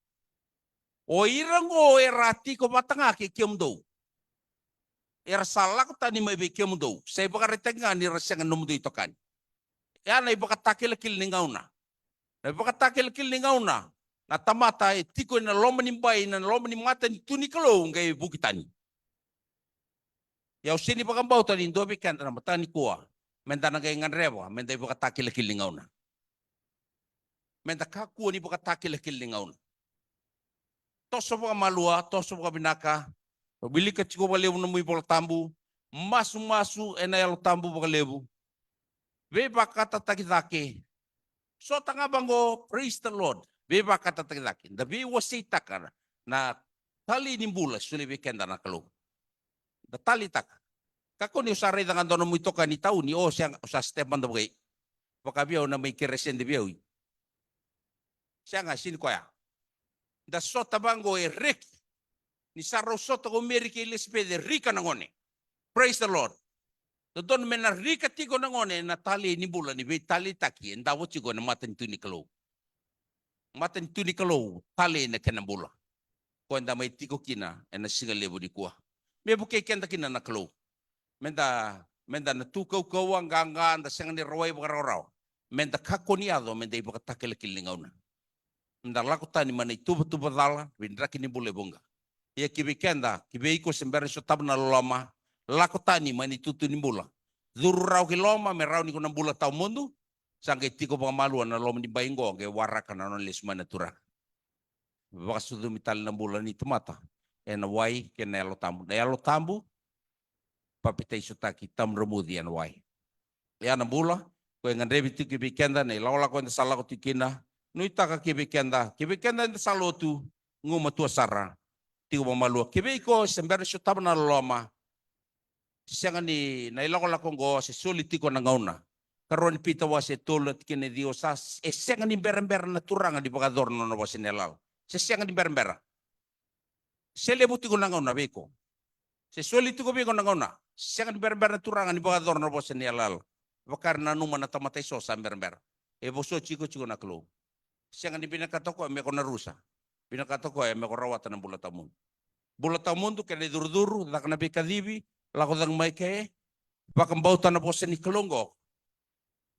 O ira oqo era a tiko vata ga kei kemudou. Era sa lako tani mai vei kemudou. Sa ivakaraitaki ga ni ra sega ni nomudou itokani. E a na ivakatakilakila ni gauna. Na ivakatakilakila ni gauna, na tamata e tiko ena loma ni bai, na loma ni matanitu ni Kalou, qai vuki tani. Ia au sega ni vakabauta ni dua vei keda na mataka nikua, meda na qai gadreva meda ivakatakilakila ni gauna. Meda kakua ni ivakatakilakila ni gauna. Toso vakamalua, toso vakavinaka. Wilika tiko vakalevu na nomu iVola Tabu. Masumasu ena Yalo Tabu vakalevu. Veivakatataki cake. Sota ga vaqo, praise the Lord. Veivakatataki cake. Da veiwaseitaka na talei ni bula e solia vei keda na Kalou. Da taleitaka. Kakua ni o sa raica ga dua nomu itokani tauni, o sega, o sa step mada vakaia. Vaka vei au na mai keresede vei au. Sega, sega ni koya. Da sota vaqo e reki. Ni sa rau sota ko Meri kei Ilisapeci, e rika na gone. Praise the Lord. Dodonu me na rika tiko na gone na talei ni bula ni veitaleitaki e davo tiko ena matanitu ni Kalou. Matanitu ni Kalou, talei na kena bula. Ko eda mai tiko kina ena siga levu nikua. Me vukei keda kina na Kalou. Meda, meda na tu kaukauwa, qaqa, da sega ni rawai vakarawarawa. Meda kakua ni yaco meda ivakatakilakila ni gauna. Meda lako tani mai na ituvatuva cala vei draki ni bula e vuqa. Ia ki vei keda, ki vei iko se bera ni sotava na loloma, lako tani mai na itutu ni bula. Curu rawa ki loma me rawa ni ko na bula tawamudu. Sa qai tiko vakamalua na loma ni bai qo, qai waraka na nona lesu mai na Turaga. Vakasucumi tale na bula ni tamata ena wai kei na Yalo Tabu. Na Yalo Tabu, papitaisotaki, tamudramuci ena wai. Ia na bula ko e gadrevi tiko ki vei keda, na ilakolako eda sa lako tiko kina. Nuitaka ki vei keda, ki vei keda eda sa lotu, gumatua sara. Tiko vakamalua. Ki vei iko se bera ni sotava na loloma, sega ni, na ilakolako oqo se soli tiko na gauna. Karua ni Pita wase tolu na tikina e ciwa, sa, e sega ni berabera na Turaga ni vakayacora na nona vosa ni yalayala. Se sega ni berabera. Se levu tiko na gauna vei iko. Se soli tiko vei iko na gauna. Sega ni berabera na Turaga ni vakayacora na vosa ni yalayala. Vaka era nanuma na tamata eso sa berabera. E vosoti iko tiko na Kalou. Sega ni vinakata o koya me ko na rusa. Vinakata o koya me ko rawata na bula tawamudu. Bula tawamudu, kena icurucuru, caka na veikacivi, lako cake mai ke, vakabauta na vosa ni Kalou oqo.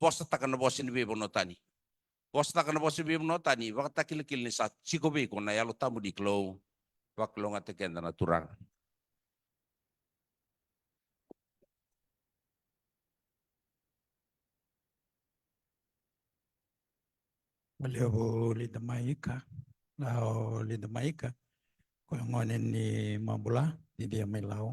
Vosataka na vosa ni veivanua tani. Vosataka na vosa ni veivanua tani, vakatakilakila ni sa tiko vei iko na Yalo Tabu ni Kalou. Vakalougatataki keda na Turaga. Valevu Lida Maika, Lau Lida Maika, ko gone ni Mabula, cici mai Lau.